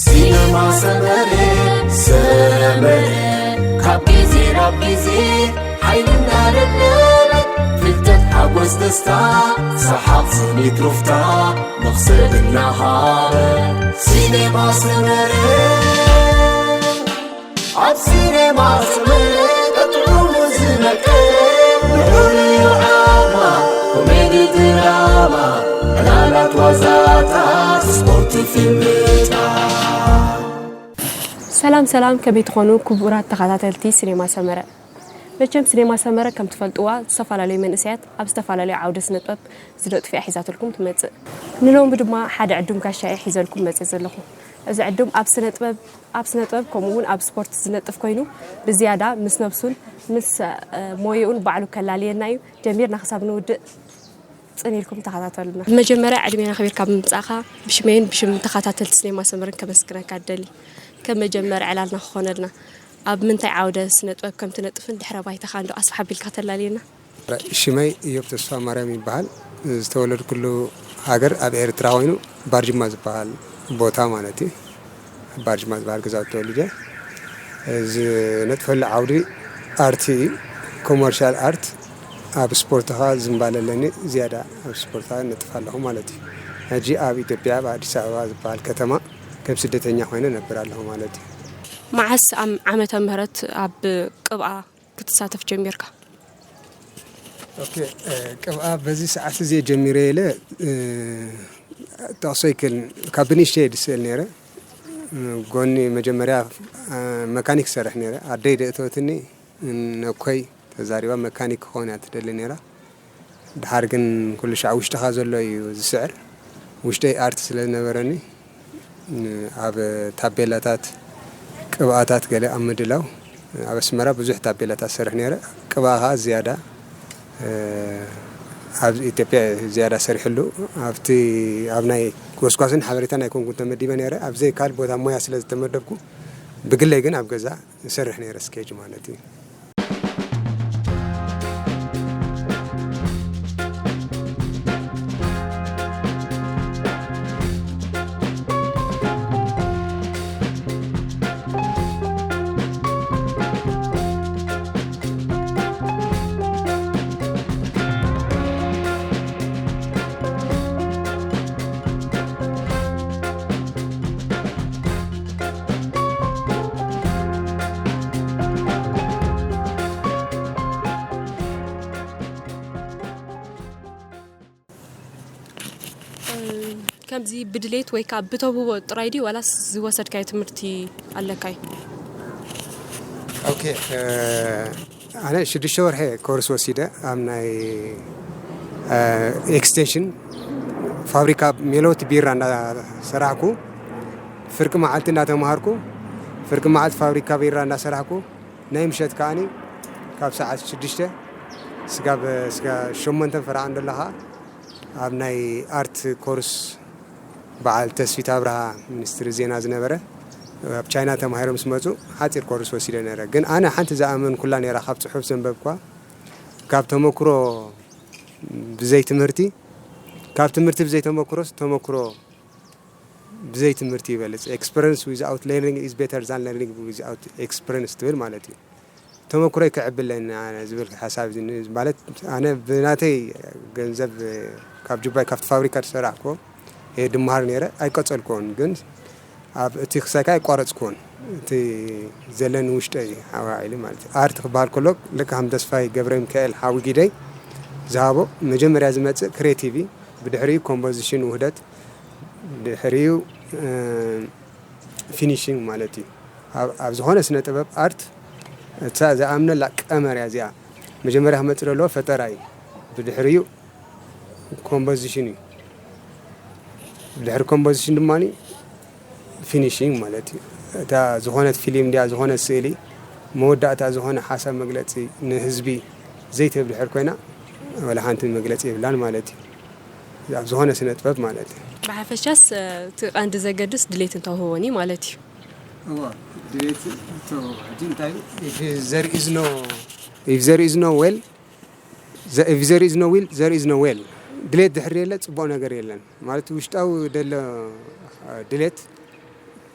ሲነማ ሰመረ፣ ሰመረ፣ ካብ ግዜ ናብ ግዜ ሓይሊ እናለበበት፣ ፍልጠት፣ ሓጎስ፣ ደስታ፣ ሰሓቕ፣ ስኒት፣ ሩፍታ፣ መኽሰብ እናሃበ። ሲነማ ሰመረ፣ ኣብ ሲነማ ሰመረ፣ ቀጥዑ ዝመቀ፣ ልዑል እዩ ዓቕማ፣ ኮሜዲ፣ ድራማ፣ ዕላላት፣ ዋዛታት፣ ስፖርት፣ ፊልምታት። ሰላም ሰላም፣ ከመይ ትኾኑ ክቡራት ተኸታተልቲ ሲኔማ ሰመረ? መቸም ሲኔማ ሰመረ ከም ትፈልጥዋ ዝተፈላለዩ መንእሰያት ኣብ ዝተፈላለዩ ዓውደ ስነ ጥበብ ዝነጥፉ እያ ሒዛትልኩም ትመጽእ። ንሎሚ ድማ ሓደ ዕዱም ጋሻ እየ ሒዘልኩም መጽእ ዘለኹ። እዚ ዕዱም ኣብ ስነ ጥበብ ኣብ ስነ ጥበብ ከምኡ እውን ኣብ ስፖርት ዝነጥፍ ኮይኑ ብዝያዳ ምስ ነብሱን ምስ እ፣ ሞይኡን ባዕሉ ከላልየና እዩ። ጀሚርና ክሳብ ንውድእ ጽን ኢልኩም ተኸታተሉና። መጀመርያ ዕድሜና ኣኽቢርካ ብምምጻእካ ብሽመይን ብሽም ተኸታተልቲ ሲኔማ ሰመረን ከመስግነካ እደሊ። ከም መጀመርያ ዕላልና ክኾነልና ኣብ ምንታይ ዓውደ ስነ ጥበብ ከም ትነጥፍን ድሕረ ባይታኻ እንዶ ኣስፍሕ ኣቢልካ ተላልየና? ሽመይ እዮብ ተስፋ ማርያም ይበሃል። ዝተወለድኩሉ ሃገር ኣብ ኤርትራ ኮይኑ ባርጅማ ዝበሃል ቦታ ማለት እዩ። ባርጅማ ዝበሃል ገዛ ተወሊደ። ዝነጥፈሉ ዓውዲ ኣርቲ እዩ፣ ኮመርሻል ኣርት። ኣብ ስፖርት ኸዓ ዝንባለ ኣለኒ፣ ዝያዳ ኣብ ስፖርት ኸዓ ነጥፍ ኣለኹ ማለት እዩ። ሕጂ ኣብ ኢትዮጵያ፣ ኣብ ኣዲስ ኣበባ ዝበሃል ከተማ ከም ስደተኛ ኮይነ ነብር ኣለኹ ማለት እዩ። መዓስ ኣብ ዓመተ ምህረት ኣብ ቅብኣ ክትሳተፍ ጀሚርካ? ኦኬ፣ እ፣ ቅብኣ በዚ ሰዓት እዚ ጀሚረ ኢለ፣ እ፣ ጠቕሶ ይክእል። ካብ ብንእሽተይ ድስእል ነይረ። እ፣ ጎኒ መጀመርያ፣ እ፣ መካኒክ ሰርሕ ነይረ። ኣደይ ደእተወትኒ፣ ነኮይ ተዛሪባ መካኒክ ክኸውን እያ ትደሊ ነይራ። ድሓር ግን ኩሉ ሻዕ ውሽጥኻ ዘሎ እዩ ዝስዕር። ውሽጠይ ኣርት ስለ ዝነበረኒ፣ ን-፣ ኣብ ታቤላታት፣ ቅብኣታት ገለ ኣብ ምድላው፣ ኣብ ኣስመራ ብዙሕ ታቤላታት ሰርሕ ነይረ። ቅብኣ ኸዓ ዝያዳ፣ እ፣ ኣብ ኢትዮጵያ ዝያዳ ሰሪሕሉ። ኣብቲ፣ ኣብ ናይ ጎስጓስን ሓበሬታን ኣይኮንኩን ተመዲበ ነይረ። ኣብ ዘይ ካልእ ቦታ ሞያ ስለ ዝተመደብኩ፣ ብግለይ ግን ኣብ ገዛ እሰርሕ ነይረ፣ ስኬጅ ማለት እዩ። ከምዚ ብድሌት ወይ ከዓ ብተውህቦ ጥራይ ድዩ ዋላስ ዝወሰድካዮ ትምህርቲ ኣለካይ? ኦኬ፣ እ፣ ኣነ ሽዱሽተ ወርሒ ኮርስ ወሲደ ኣብ ናይ፣ እ፣ ኤክስቴንሽን ፋብሪካ ሜሎት ቢራ እንዳሰራሕኩ፣ ፍርቂ መዓልቲ እንዳተምሃርኩ፣ ፍርቂ መዓልቲ ፋብሪካ ቢራ እንዳሰራሕኩ፣ ናይ ምሸት ከኣኒ ካብ ሰዓት ሽዱሽተ ስጋብ፣ ስጋ ሸሞንተ ፈረቓ እንደለኻ ኣብ ናይ ኣርት ኮርስ በዓል ተስፊት ኣብርሃ ሚኒስትሪ ዜና ዝነበረ ኣብ ቻይና ተማሂሮም ምስ መጹ ሓጺር ኮርስ ወሲደ ነይረ። ግን ኣነ ሓንቲ ዝኣመንኩላ ነይራ ካብ ጽሑፍ ዘንበብኳ፣ ካብ ተመክሮ ብዘይ ትምህርቲ፣ ካብ ትምህርቲ ብዘይ ተመክሮስ ተመክሮ ብዘይ ትምህርቲ ይበልጽ። Experience without learning is better than learning without experience ትብል ማለት እዩ። ተመክሮይ ክዕብለኒ ኣነ ዝብል ሓሳብ እዚ ን-፣ ማለት ኣነ ብናተይ ገንዘብ ካብ ጁባይ ካብቲ ፋብሪካ ዝሰራሕኩዎ እየ ድመሃር ነይረ፣ ኣይቀጸልኩዎን። ግን ኣብ እቲ ክሳይካ ኣይቋረጽኩዎን። እቲ ዘለኒ ውሽጠይ ኣውዓኢሉ ማለት እዩ። ኣርት ክበሃል ከሎ ልክዕ ከም ተስፋይ ገብረሚካኤል ሓዊ ጊደይ ዝሃቦ መጀመርያ ዝመጽእ ክሬቲቭ እዩ። ብድሕሪኡ ኮምፖዚሽን ውህደት፣ ድሕሪኡ፣ እ፣ ፊኒሽንግ ማለት እዩ። ኣብ፣ ኣብ ዝኾነ ስነ ጥበብ ኣርት እታ ዝኣምነላ ቀመር እያ እዚኣ። መጀመርያ ክመጽእ ዘለዎ ፈጠራ እዩ። ብድሕሪኡ ኮምፖዚሽን እዩ። ብድሕሪ ኮምፖዚሽን ድማ ፊኒሽንግ ማለት እዩ። እታ ዝኾነት ፊልም እንድያ፣ ዝኾነት ስእሊ፣ መወዳእታ ዝኾነ ሓሳብ መግለጺ ንህዝቢ ዘይትህብ ድሕር ኮይና፣ ወላ ሓንቲ መግለጺ የብላን ማለት እዩ። ኣብ ዝኾነ ስነ ጥበብ ማለት እዩ። ብሓፈሻስ፣ እ፣ እቲ ቀንዲ ዘገድስ ድሌትን ተውህቦን እዩ ማለት እዩ። እዋ፣ ድሌት ተውህቦ። ሕጂ እንታይ እዩ? If there is no፣ if there is no well፣ ዘ-፣ if there is no will, there is no well። ድሌት ድሕሪ የለ ጽቡቕ ነገር የለን። ማለት ውሽጣዊ ደሎ ድሌት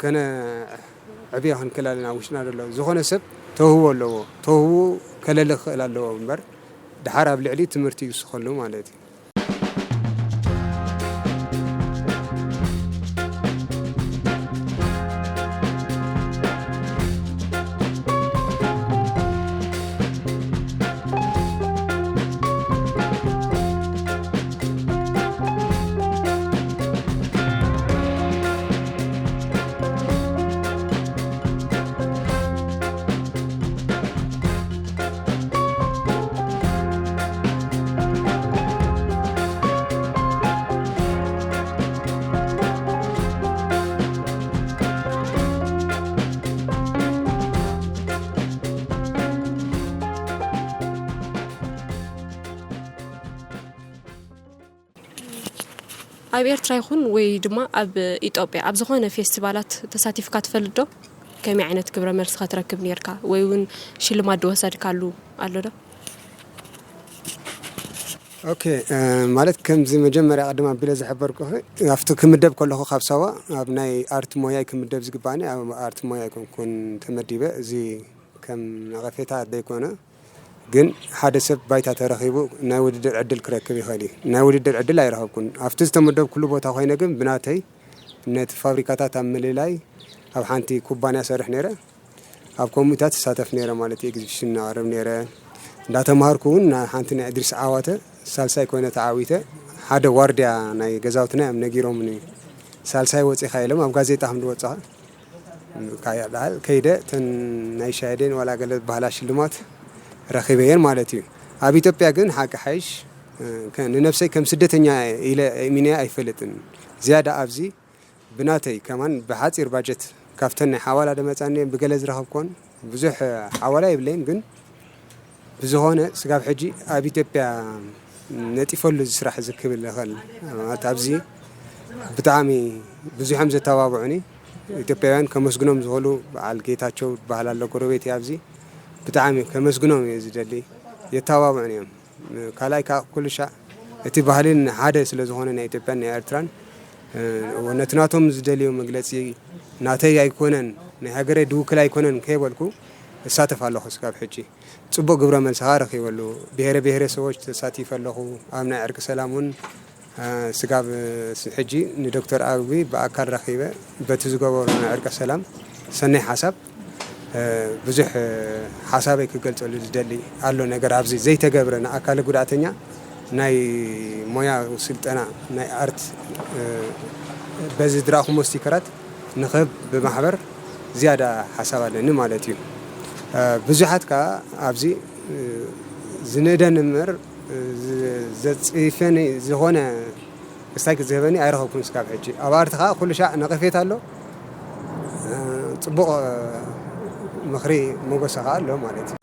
ከነዕብዮ ክንክእል ኣለና። ኣብ ውሽጥና ዘሎ ዝኾነ ሰብ ተውህቦ ኣለዎ። ተውህቦ ከለሊ ክኽእል ኣለዎ እምበር፣ ድሓር ኣብ ልዕሊ ትምህርቲ ይውስኸሉ ማለት እዩ። ኣብ ኤርትራ ይኹን ወይ ድማ ኣብ ኢትዮጵያ ኣብ ዝኾነ ፌስቲቫላት ተሳቲፍካ ትፈልጥ ዶ? ከመይ ዓይነት ግብረ መልሲ ከትረክብ ኔርካ? ወይ እውን ሽልማት ዝወሰድካሉ ኣሎ ዶ? ኦኬ፣ እ፣ ማለት ከምዚ መጀመርያ ቅድም ኣቢለ ዝሕበርኩኺ፣ ኣብቲ ክምደብ ከለኹ ካብ ሳዋ ኣብ ናይ ኣርት ሞያይ ክምደብ ዝግባኒ ኣብ ኣርት ሞያ ኣይኮንኩን ተመዲበ። እዚ ከም ነቐፌታ ዘይኮነ፣ ግን ሓደ ሰብ ባይታ ተረኺቡ ናይ ውድድር ዕድል ክረክብ ይኽእል እዩ። ናይ ውድድር ዕድል ኣይረኸብኩን። ኣብቲ ዝተመደብኩሉ ቦታ ኮይነ ግን ብናተይ ነቲ ፋብሪካታት ኣብ ምልላይ ኣብ ሓንቲ ኩባንያ ሰርሕ ነይረ። ኣብ ከምኡታት እሳተፍ ነይረ ማለት እዩ። ኤግዚቢሽን እናቕርብ ነይረ። እንዳተምሃርኩ እውን ና-፣ ሓንቲ ናይ እድሪስ ዓዋተ ሳልሳይ ኮይነ ተዓዊተ። ሓደ ዋርድያ ናይ ገዛውትና እዮም ነጊሮምኒ። ሳልሳይ ወፂኻ ኢሎም ኣብ ጋዜጣ ከም ዝወፅኻ ካያ በዓል ከይደ እተን ናይ ሻህዴን ዋላ ገለ ዝበሃላ ሽልማት ረኺበየን ማለት እዩ። ኣብ ኢትዮጵያ ግን ሓቂ ሓይሽ፣ እ፣ ከ-፣ ንነብሰይ ከም ስደተኛ ኢለ እሚነያ ኣይፈልጥን። ዝያዳ ኣብዚ ብናተይ ከማን ብሓፂር ባጀት ካብተን ናይ ሓዋላ ደመፃኒ ብገለ ዝረኸብኮን ብዙሕ ሓዋላ የብለይን፣ ግን ብዝኾነ ስጋብ ሕጂ ኣብ ኢትዮጵያ ነጢፈሉ እዚ ስራሕ እዚ ክብል ይኽእል። ማለት ኣብዚ ብጣዕሚ ብዙሕ እዮም ዘተባብዑኒ። ኢትዮጵያውያን ከመስግኖም ዝኽእሉ በዓል ጌታቸው ዝበሃል ኣሎ ጎረቤት ኣብዚ ብጣዕሚ ከመስግኖም እየ ዝደሊ። የተባብዑኒ እዮም። ካልኣይ ከዓ ኩሉ ሻዕ እቲ ባህልን ሓደ ስለ ዝኾነ ናይ ኢትዮጵያን ናይ ኤርትራን፣ እ፣ ነቲ ናቶም ዝደልዮ መግለጺ ናተይ ኣይኮነን፣ ናይ ሃገረይ ድውክል ኣይኮነን ከይበልኩ እሳተፍ ኣለኹ። ስጋብ ሕጂ ጽቡቕ ግብረ መልሲ ከዓ ረኺበሉ። ብሄረ ብሄረሰቦች ተሳቲፈ ኣለኹ። ኣብ ናይ ዕርቂ ሰላም እውን፣ እ፣ ስጋብ፣ እ፣ ሕጂ ንዶክተር ኣቢ ብኣካል ረኺበ በቲ ዝገበሮ ናይ ዕርቀ ሰላም ሰናይ ሓሳብ፣ እ፣ ብዙሕ፣ እ፣ ሓሳበይ ክገልጸሉ ዝደሊ ኣሎ። ነገር ኣብዚ ዘይተገብረ ንኣካለ ጉዳእተኛ ናይ ሞያ ስልጠና ናይ ኣርት፣ እ፣ በዚ ዝረኣኹሞ ስቲከራት ንኽህብ ብማሕበር ዝያዳ ሓሳብ ኣለኒ ማለት እዩ። እ፣ ብዙሓት ከኣ ኣብዚ፣ እ፣ ዝንእደን እምበር፣ እ፣ ዝ-፣ ዘጽይፈኒ ዝኾነ ስታይክ ዝህበኒ ኣይረኸብኩን እስካብ ሕጂ። ኣብ ኣርቲ ከኣ ኩሉ ሻዕ ነቐፌታ ኣሎ። እ፣ ጽቡቕ፣ እ፣ ምኽሪ ሞገሰ ከኣ ኣሎ ማለት እዩ።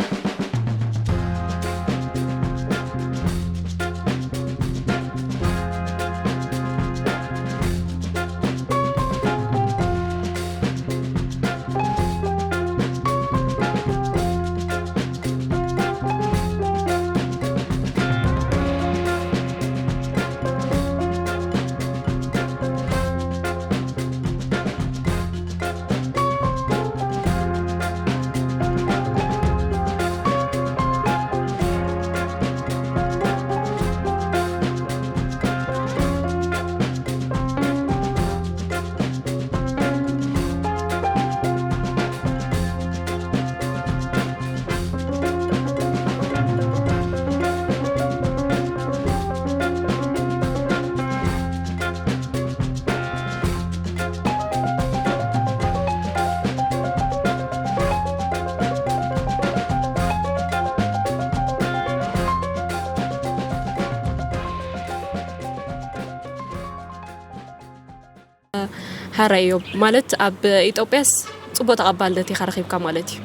ሓራይ እዮም ማለት ኣብ ኢትዮጵያስ ጽቡቕ ተቐባልነት ኢኻ ረኺብካ ማለት እዩ።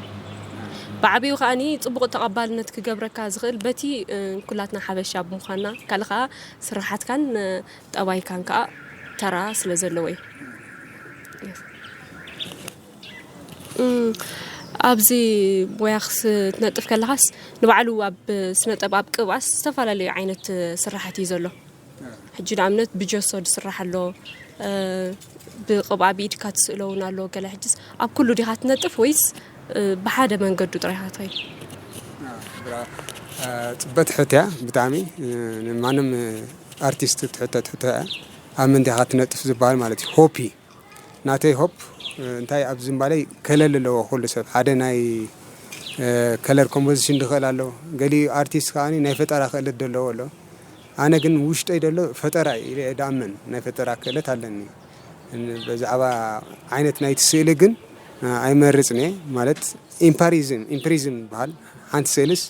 ብዓቢኡ ከኣኒ ጽቡቕ ተቐባልነት ክገብረካ ዝኽእል በቲ፣ እ፣ ኩላትና ሓበሻ ብምዃንና ካልእ ከኣ ስራሓትካን፣ እ፣ ጠባይካን ከኣ ተራ ስለ ዘለዎ እዩ። እም፣ ኣብዚ ሞያ ክስ-፣ ክትነጥፍ ከለኻስ ንባዕሉ ኣብ ስነ ጥበብ ኣብ ቅብኣስ ዝተፈላለዩ ዓይነት ስራሓት እዩ ዘሎ። ሕጂ ንኣብነት ብጀሶ ዝስራሕ ኣሎ፣ እ፣ ብቕብኣ ብኢድካ ትስእሎ እውን ኣሎ። ገለ ሕጅስ ኣብ ኩሉ ዲኻ ትነጥፍ ወይስ፣ እ፣ ብሓደ መንገዱ ጥራይ ኢኻ ትኸይድ? ብራ-፣ እ፣ ጽበት ሕትያ ብጣዕሚ፣ እ፣ ንማንም፣ እ፣ ኣርቲስት ትሕተ ትሕተ እያ። ኣብ ምንታይ ኢኻ ትነጥፍ ዝበሃል ማለት እዩ። ሆፒ ናተይ ሆፕ፣ እ፣ እንታይ ኣብ ዝምባለይ ከለል ኣለዎ። ኩሉ ሰብ ሓደ ናይ፣ እ፣ ከለር ኮምፖዚሽን ዝኽእል ኣሎ። ገሊኡ ኣርቲስት ከኣ ናይ ፈጠራ ክእለት ዘለዎ ኣሎ። ኣነ ግን ውሽጠይ ዘሎ ፈጠራ እዩ ኢለ እየ ድኣምን። ናይ ፈጠራ ክእለት ኣለኒ። ን-፣ ብዛዕባ ዓይነት ናይቲ ስእሊ ግን፣ እ፣ ኣይመርጽን እየ። ማለት ኢምፓሪዝም፣ ኢምፕሪዝም ይበሃል። ሓንቲ ስእልስ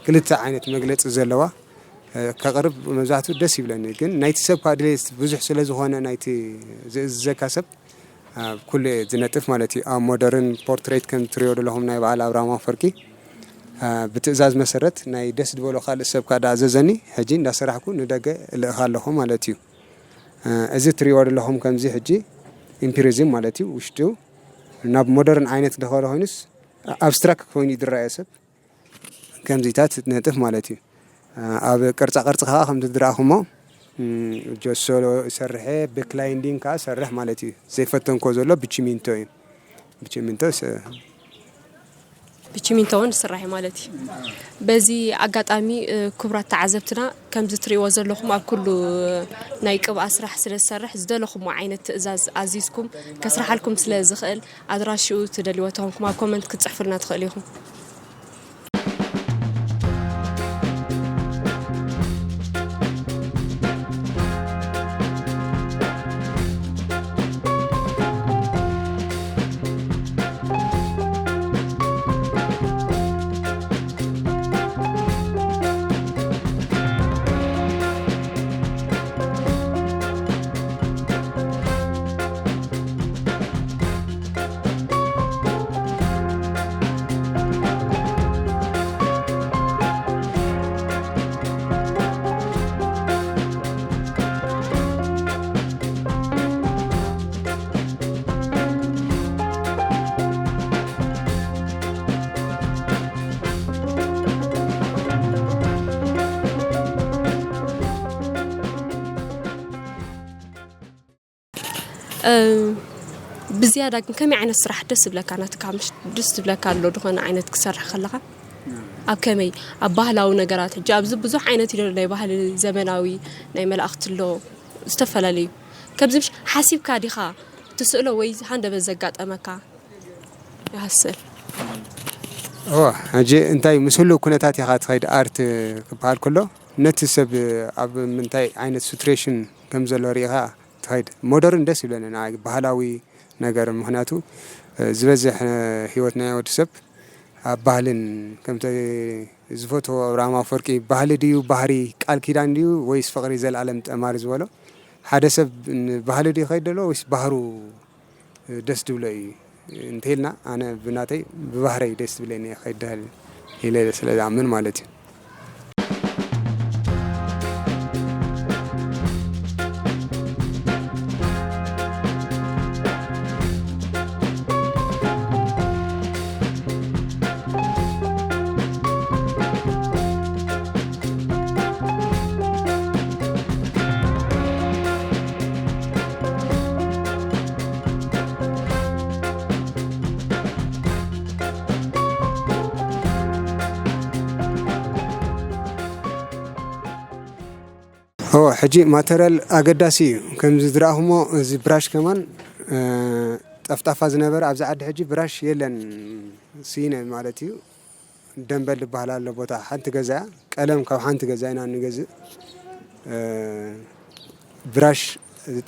ክልተ ዓይነት መግለጺ ዘለዋ፣ እ፣ ከቕርብ መብዛሕትኡ ደስ ይብለኒ። ግን ናይቲ ሰብ ከኣ ድሌት ብዙሕ ስለ ዝኾነ ናይቲ ዝእዝዘካ ሰብ ኣብ ኩሉ እየ ዝነጥፍ ማለት እዩ። ኣብ ሞደርን ፖርትሬት ከም ትሪኦ ዘለኹም ናይ በዓል ኣብርሃም ኣፈወርቂ፣ እ፣ ብትእዛዝ መሰረት ናይ ደስ ዝበሎ ካልእ ሰብ ከኣ ዳኣዘዘኒ ሕጂ እንዳሰራሕኩ ንደገ እልእኻ ኣለኹ ማለት እዩ። እ፣ እዚ ትሪእዎ ዘለኹም ከምዚ ሕጂ ኢምፒሪዝም ማለት እዩ። ውሽጡ ናብ ሞደርን ዓይነት ድኸደ ኮይኑስ ኣብስትራክት ኮይኑ ይድረአ ሰብ ከምዚታት ነጥፍ ማለት እዩ። እ፣ ኣብ ቅርጻ ቅርጺ ከዓ ከምቲ ዝረኣኹሞ፣ እም፣ ጆሶ ይሰርሕ፣ ብክላይንዲንግ ከዓ ሰርሕ ማለት እዩ። ዘይፈተንኮ ዘሎ ብቺሚንቶ እዩ። ብቺሚንቶ ስ-፣ ብቺሚንቶ እውን ዝስራሕ እዩ ማለት እዩ። በዚ ኣጋጣሚ፣ እ፣ ክቡራት ተዓዘብትና፣ ከምዚ ትርእይዎ ዘለኹም ኣብ ኩሉ ናይ ቅብኣ ስራሕ ስለ ዝሰርሕ፣ ዝደለኹሞ ዓይነት ትእዛዝ ኣዚዝኩም ከስርሓልኩም ስለ ዝኽእል፣ ኣድራሽኡ ትደልይዎ ተኾንኩም ኣብ ኮመንት ክትጽሕፉልና ትኽእሉ ኢኹም። እ፣ ብዝያዳ ግን ከመይ ዓይነት ስራሕ ደስ ይብለካ? ናትካ ምሽ ደስ ዝብለካ ኣሎ ዝኾነ ዓይነት ክሰርሕ ከለኻ? ኣብ ከመይ? ኣብ ባህላዊ ነገራት፣ ሕጂ ኣብዚ ብዙሕ ዓይነት እዩ ዘሎ፣ ናይ ባህሊ፣ ዘመናዊ፣ ናይ መላእኽቲ ኣሎ፣ ዝተፈላለዩ። ከምዚ ምሽ ሓሲብካ ዲኻ ትስእሎ ወይ ሃንደበት ዘጋጠመካ? ይሃስል። እወ፣ ሕጂ እንታይ ምስ ህሉው ኩነታት ኢኻ ትኸይድ። ኣርት ክበሃል ከሎ ነቲ ሰብ ኣብ ምንታይ ዓይነት ሲትሬሽን ከም ዘሎ ርኢኻ ትኸይድ። ሞደርን ደስ ይብለኒ ንዓይ፣ ባህላዊ ነገር፣ ምኽንያቱ፣ እ፣ ዝበዝሕ፣ እ፣ ህይወት ናይ ወዲ ሰብ ኣብ ባህልን ከምቲ ዝፈትዎ ኣብርሃም ኣፈወርቂ ባህሊ ድዩ ባህሪ፣ ቃል ኪዳን ድዩ ወይስ ፍቕሪ ዘልኣለም ጠማሪ ዝበሎ፣ ሓደ ሰብ ን-፣ ባህሊ ድዩ ይኸይድ ዘሎ ወይስ ባህሩ ደስ ድብሎ እዩ እንተኢልና፣ ኣነ ብናተይ ብባህረይ ደስ ትብለኒ እየ ከይዳል ኢለ ስለ ዝኣምን ማለት እዩ። እወ፣ ሕጂ ማተርያል ኣገዳሲ እዩ። ከምዚ ዝረኣኹሞ፣ እዚ ብራሽ ከማን፣ እ፣ ጠፍጣፋ ዝነበረ፣ ኣብዚ ዓዲ ሕጂ ብራሽ የለን፣ ስኢነ ማለት እዩ። ደንበል ዝበሃል ኣሎ ቦታ፣ ሓንቲ ገዛ እያ። ቀለም ካብ ሓንቲ ገዛ ኢና እንገዝእ። እ፣ ብራሽ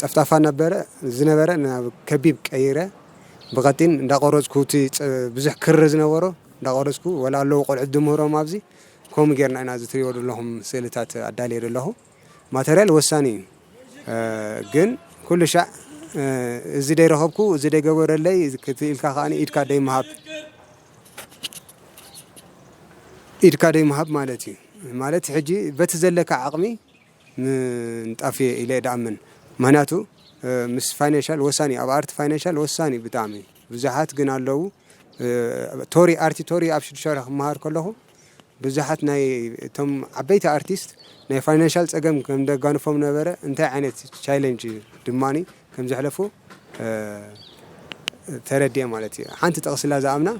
ጠፍጣፋ ነበረ፣ ዝነበረ ናብ ከቢብ ቀይረ፣ ብቐጢን እንዳቆረጽኩ፣ እቲ ጸ-፣ ብዙሕ ክሪ ዝነበሮ እንዳቆረጽኩ፣ ወላ ኣለዉ ቆልዑት ድምህሮም ኣብዚ፣ ከምኡ ጌርና ኢና እዚ ትሪእዎ ዘለኹም ስእልታት ኣዳልየ ዘለኹ። ማተርያል ወሳኒ እዩ። እ፣ ግን ኩሉ ሻዕ፣ እ፣ እዚ ደይረኸብኩ፣ እዚ ደይገበረለይ፣ እዚ ክት-፣ ኢልካ ከኣ ኢድካ ደይምሃብ፣ ኢድካ ደይምሃብ ማለት እዩ። ማለት ሕጂ በቲ ዘለካ ዓቕሚ ምንጣፍ እየ ኢለ እየ ድኣምን። ምኽንያቱ፣ እ፣ ምስ ፋይናንሻል ወሳኒ እዩ። ኣብ ኣርት ፋይናንሻል ወሳኒ እዩ ብጣዕሚ። ብዙሓት ግን ኣለዉ፣ እ፣ ቶሪ፣ ኣርቲ ቶሪ ኣብ ሽዱሽተ ወርሒ ክመሃር ከለኹ፣ ብዙሓት ናይ እቶም ዓበይቲ ኣርቲስት ናይ ፋይናንሻል ጸገም ከም ደጋንፎም ነበረ፣ እንታይ ዓይነት ቻሌንጅ ድማኒ ከም ዘሕለፉ ተረድኤ ማለት እዩ። ሓንቲ ጥቕስላ ዝኣምና፣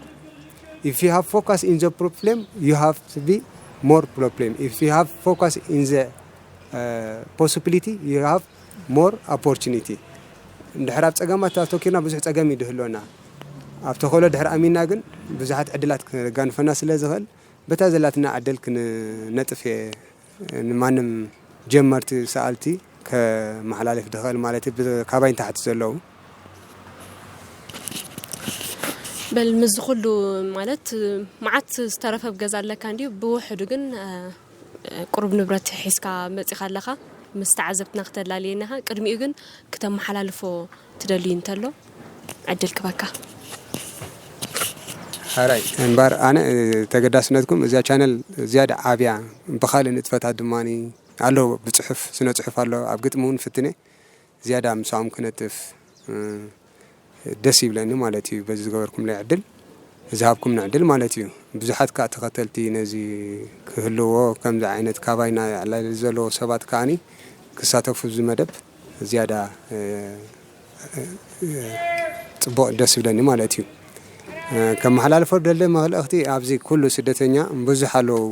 if you have focus in the problem, you have to be more problem, if you have focus in the possibility, you have more opportunity። እንድሕር ኣብ ፀገማት ኣተኪርና ብዙሕ ፀገም እዩ ድህልወና። ኣብ ተኽእሎ ድሕር ኣሚንና ግን ብዙሓት ዕድላት ከጋንፈና ስለ ዝኽእል፣ በታ ዘላትና ዕድል ክንነጥፍ እየ ንማንም ጀመርቲ ሰኣልቲ ከመሓላልፍ ድኽእል ማለት እዩ፣ ብ-፣ ካባይ ንታሕቲ ዘለዉ። በል ምስዚ ኩሉ ማለት መዓት ዝተረፈብ ገዛ ኣለካ እንዲዩ ብውሕዱ ግን ቁሩብ ንብረት ሒዝካ መጺኻ ኣለኻ ምስ ተዓዘብትና ክተላልየና ኢኻ። ቅድሚኡ ግን ክተመሓላልፎ ትደልዩ እንተሎ ዕድል ክበካ። ሓራይ እምበር ኣነ ተገዳስነትኩም እዚኣ ቻነል ዝያዳ ዓብያ ብኻልእ ንጥፈታት ድማ ኣሎ ብፅሑፍ ስነ ፅሑፍ ኣሎ ኣብ ግጥሚ እውን ፍትነ ዝያዳ ምሳኦም ክነጥፍ ደስ ይብለኒ ማለት እዩ። በዚ ዝገበርኩምለይ ዕድል ዝሃብኩምኒ ዕድል ማለት እዩ። ብዙሓት ከዓ ተኸተልቲ ነዚ ክህልዎ ከምዚ ዓይነት ካባይና ዕላል ዘለዎ ሰባት ከዓኒ ክሳተፉ እዚ መደብ ዝያዳ ፅቡቕ ደስ ይብለኒ ማለት እዩ። ከመሓላልፎ ደለ መልእኽቲ ኣብዚ ኩሉ ስደተኛ ብዙሕ ኣለዉ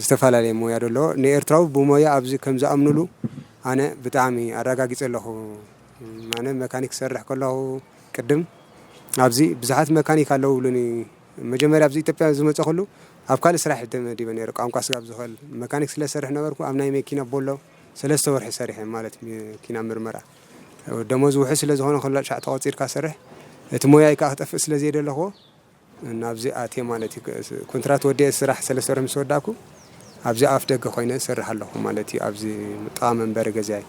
ዝተፈላለየ ሞያ ደለዎ ንኤርትራዊ ብሞያ ኣብዚ ከም ዝኣምኑሉ ኣነ ብጣዕሚ ኣረጋጊፀ ኣለኹ። ኣነ መካኒክ ክሰርሕ ከለኹ ቅድም ኣብዚ ብዙሓት መካኒክ ኣለዉ ይብሉኒ። መጀመርያ ኣብዚ ኢትዮጵያ ዝመፀኹሉ ኣብ ካልእ ስራሕ ተመዲበ ነይረ። ቋንቋ ስጋብ ዝኽእል መካኒክ ስለ ዝሰርሕ ነበርኩ ኣብ ናይ መኪና ቦሎ ሰለስተ ወርሒ ሰሪሐ ማለት መኪና ምርመራ ደሞዝ ውሑድ ስለ ዝኾነ ክላእ ሻዕ ተቆፂርካ ሰርሕ እቲ ሞያይ ከዓ ክጠፍእ ስለ ዘይደለኽዎ ናብዚ ኣትየ ማለት እዩ። ኮንትራት ወዲአ ስራሕ ሰለስተ ወርሒ ምስ ወዳእኩ ኣብዚ ኣፍ ደገ ኮይነ እሰርሕ ኣለኹ ማለት እዩ። ኣብዚ ጥቓ መንበሪ ገዛይ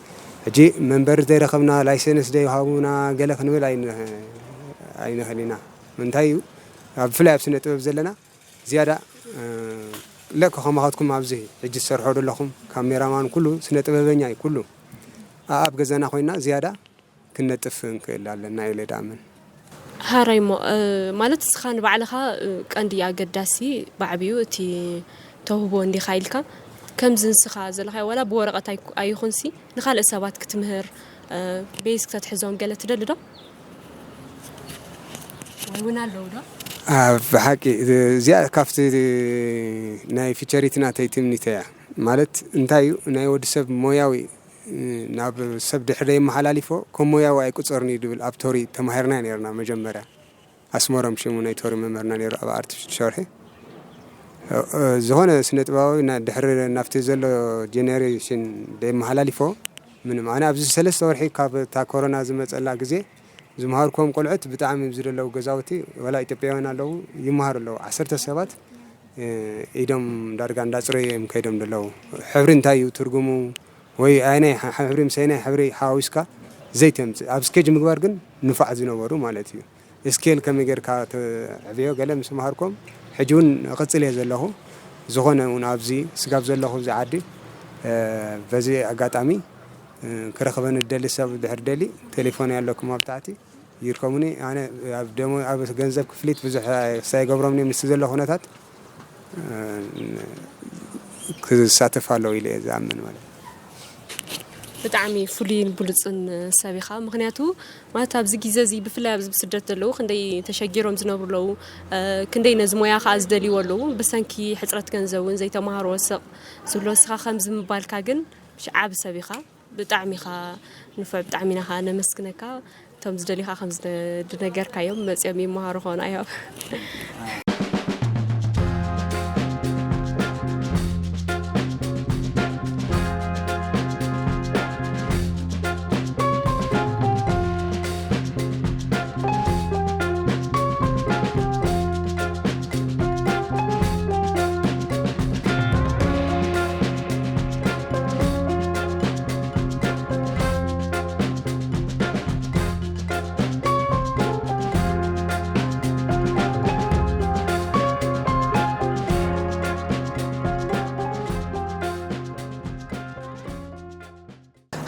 ሕጂ መንበሪ ዘይረኸብና ላይሰንስ ዘይሃቡና ገለ ክንብል ኣይንኽእል ኢና። ምንታይ እዩ ኣብ ብፍላይ ኣብ ስነ ጥበብ ዘለና ዝያዳ ለክ ከማኻትኩም ኣብዚ ሕጂ ዝሰርሖ ዘለኹም ካሜራማን ኩሉ ስነ ጥበበኛ እዩ ኩሉ ኣብ ገዛና ኮይና ዝያዳ ክነጥፍ ንክእል ኣለና ኢለ ዳኣምን። ሃራይ ሞ ማለት እስኻ ንባዕልኻ ቀንዲ ኣገዳሲ ባዕቢኡ እቲ ተውህቦ እንዲኻ ኢልካ ከምዚ ንስኻ ዘለኻዮ ዋላ ብወረቐት ኣይኩ- ኣይኹንሲ ንኻልእ ሰባት ክትምህር ቤዝ ክተትሕዞም ገለ ትደሊ ዶ? ወይ እውን ኣለዉ ዶ? ብሓቂ እዚኣ ካብቲ ናይ ፊቸሪቲ ናተይ ትምኒተ እያ ማለት እንታይ እዩ ናይ ወዲ ሰብ ሞያዊ ናብ ሰብ ድሕር ደይ መሓላሊፎ ከም ሞያዊ ኣይቁፀርን እዩ ድብል ኣብ ቶሪ ተማሂርና ነርና መጀመርያ ኣስመሮም ሽሙ ናይ ቶሪ መምህርና ነሩ ኣብ ኣርቲፊሻል ሸርሒ ዝኾነ ስነ ጥበባዊ ድሕሪ ናብቲ ዘሎ ጀነሬሽን ደይ መሓላሊፎ ምንም ኣነ ኣብዚ ሰለስተ ወርሒ ካብ እታ ኮሮና ዝመፀላ ግዜ ዝመሃርኩም ቆልዑት ብጣዕሚ ኣብዚ ዘለዉ ገዛውቲ ወላ ኢትዮጵያውያን ኣለዉ ይመሃሩ ኣለዉ ዓሰርተ ሰባት ኢዶም ዳርጋ እንዳፅረዩ እዮም ከይዶም ዘለዉ ሕብሪ እንታይ እዩ ትርጉሙ ወይ ኣይናይ ሕብሪ ምስ ኣይናይ ሕብሪ ሓዋዊስካ ዘይተምፅእ ኣብ ስኬጅ ምግባር ግን ንፋዕ ዝነበሩ ማለት እዩ ስኬል ከመይ ጌርካ ተዕብዮ ገለ ምስ መሃርኮም ሕጂ እውን እቕፅል እየ ዘለኹ ዝኾነ እውን ኣብዚ ስጋብ ዘለኹ እዚ ዓዲ በዚ ኣጋጣሚ ክረኽበኒ ደሊ ሰብ ድሕር ደሊ ቴሌፎን ኣለኩም ኣብ ታሕቲ ይርከቡኒ ኣነ ኣብ ደሞ ኣብ ገንዘብ ክፍሊት ብዙሕ ሳይገብሮም ምስ ዘሎ ኩነታት ክሳተፍ ኣለዉ ኢለ እየ ዝኣምን ማለት ብጣዕሚ ፍሉይን ብሉፅን ሰብ ኢኻ ምክንያቱ ማለት ኣብዚ ግዜ እዚ ብፍላይ ኣብዚ ብስደት ዘለዉ ክንደይ ተሸጊሮም ዝነብሩ ኣለዉ ክንደይ ነዚ ሞያ ከዓ ዝደልይዎ ኣለዉ ብሰንኪ ሕፅረት ገንዘብ እውን ዘይተማሃርዎ ስቕ ዝብሎ እስኻ ከምዚ ምባልካ ግን ዓቢ ሰብ ኢኻ ብጣዕሚ ኢኻ ንፉዕ ብጣዕሚ ኢና ከዓ ነመስግነካ እቶም ዝደልዩ ከዓ ከም ዝነገርካዮም መፅኦም ይመሃሩ ከሆኑ ኣዮም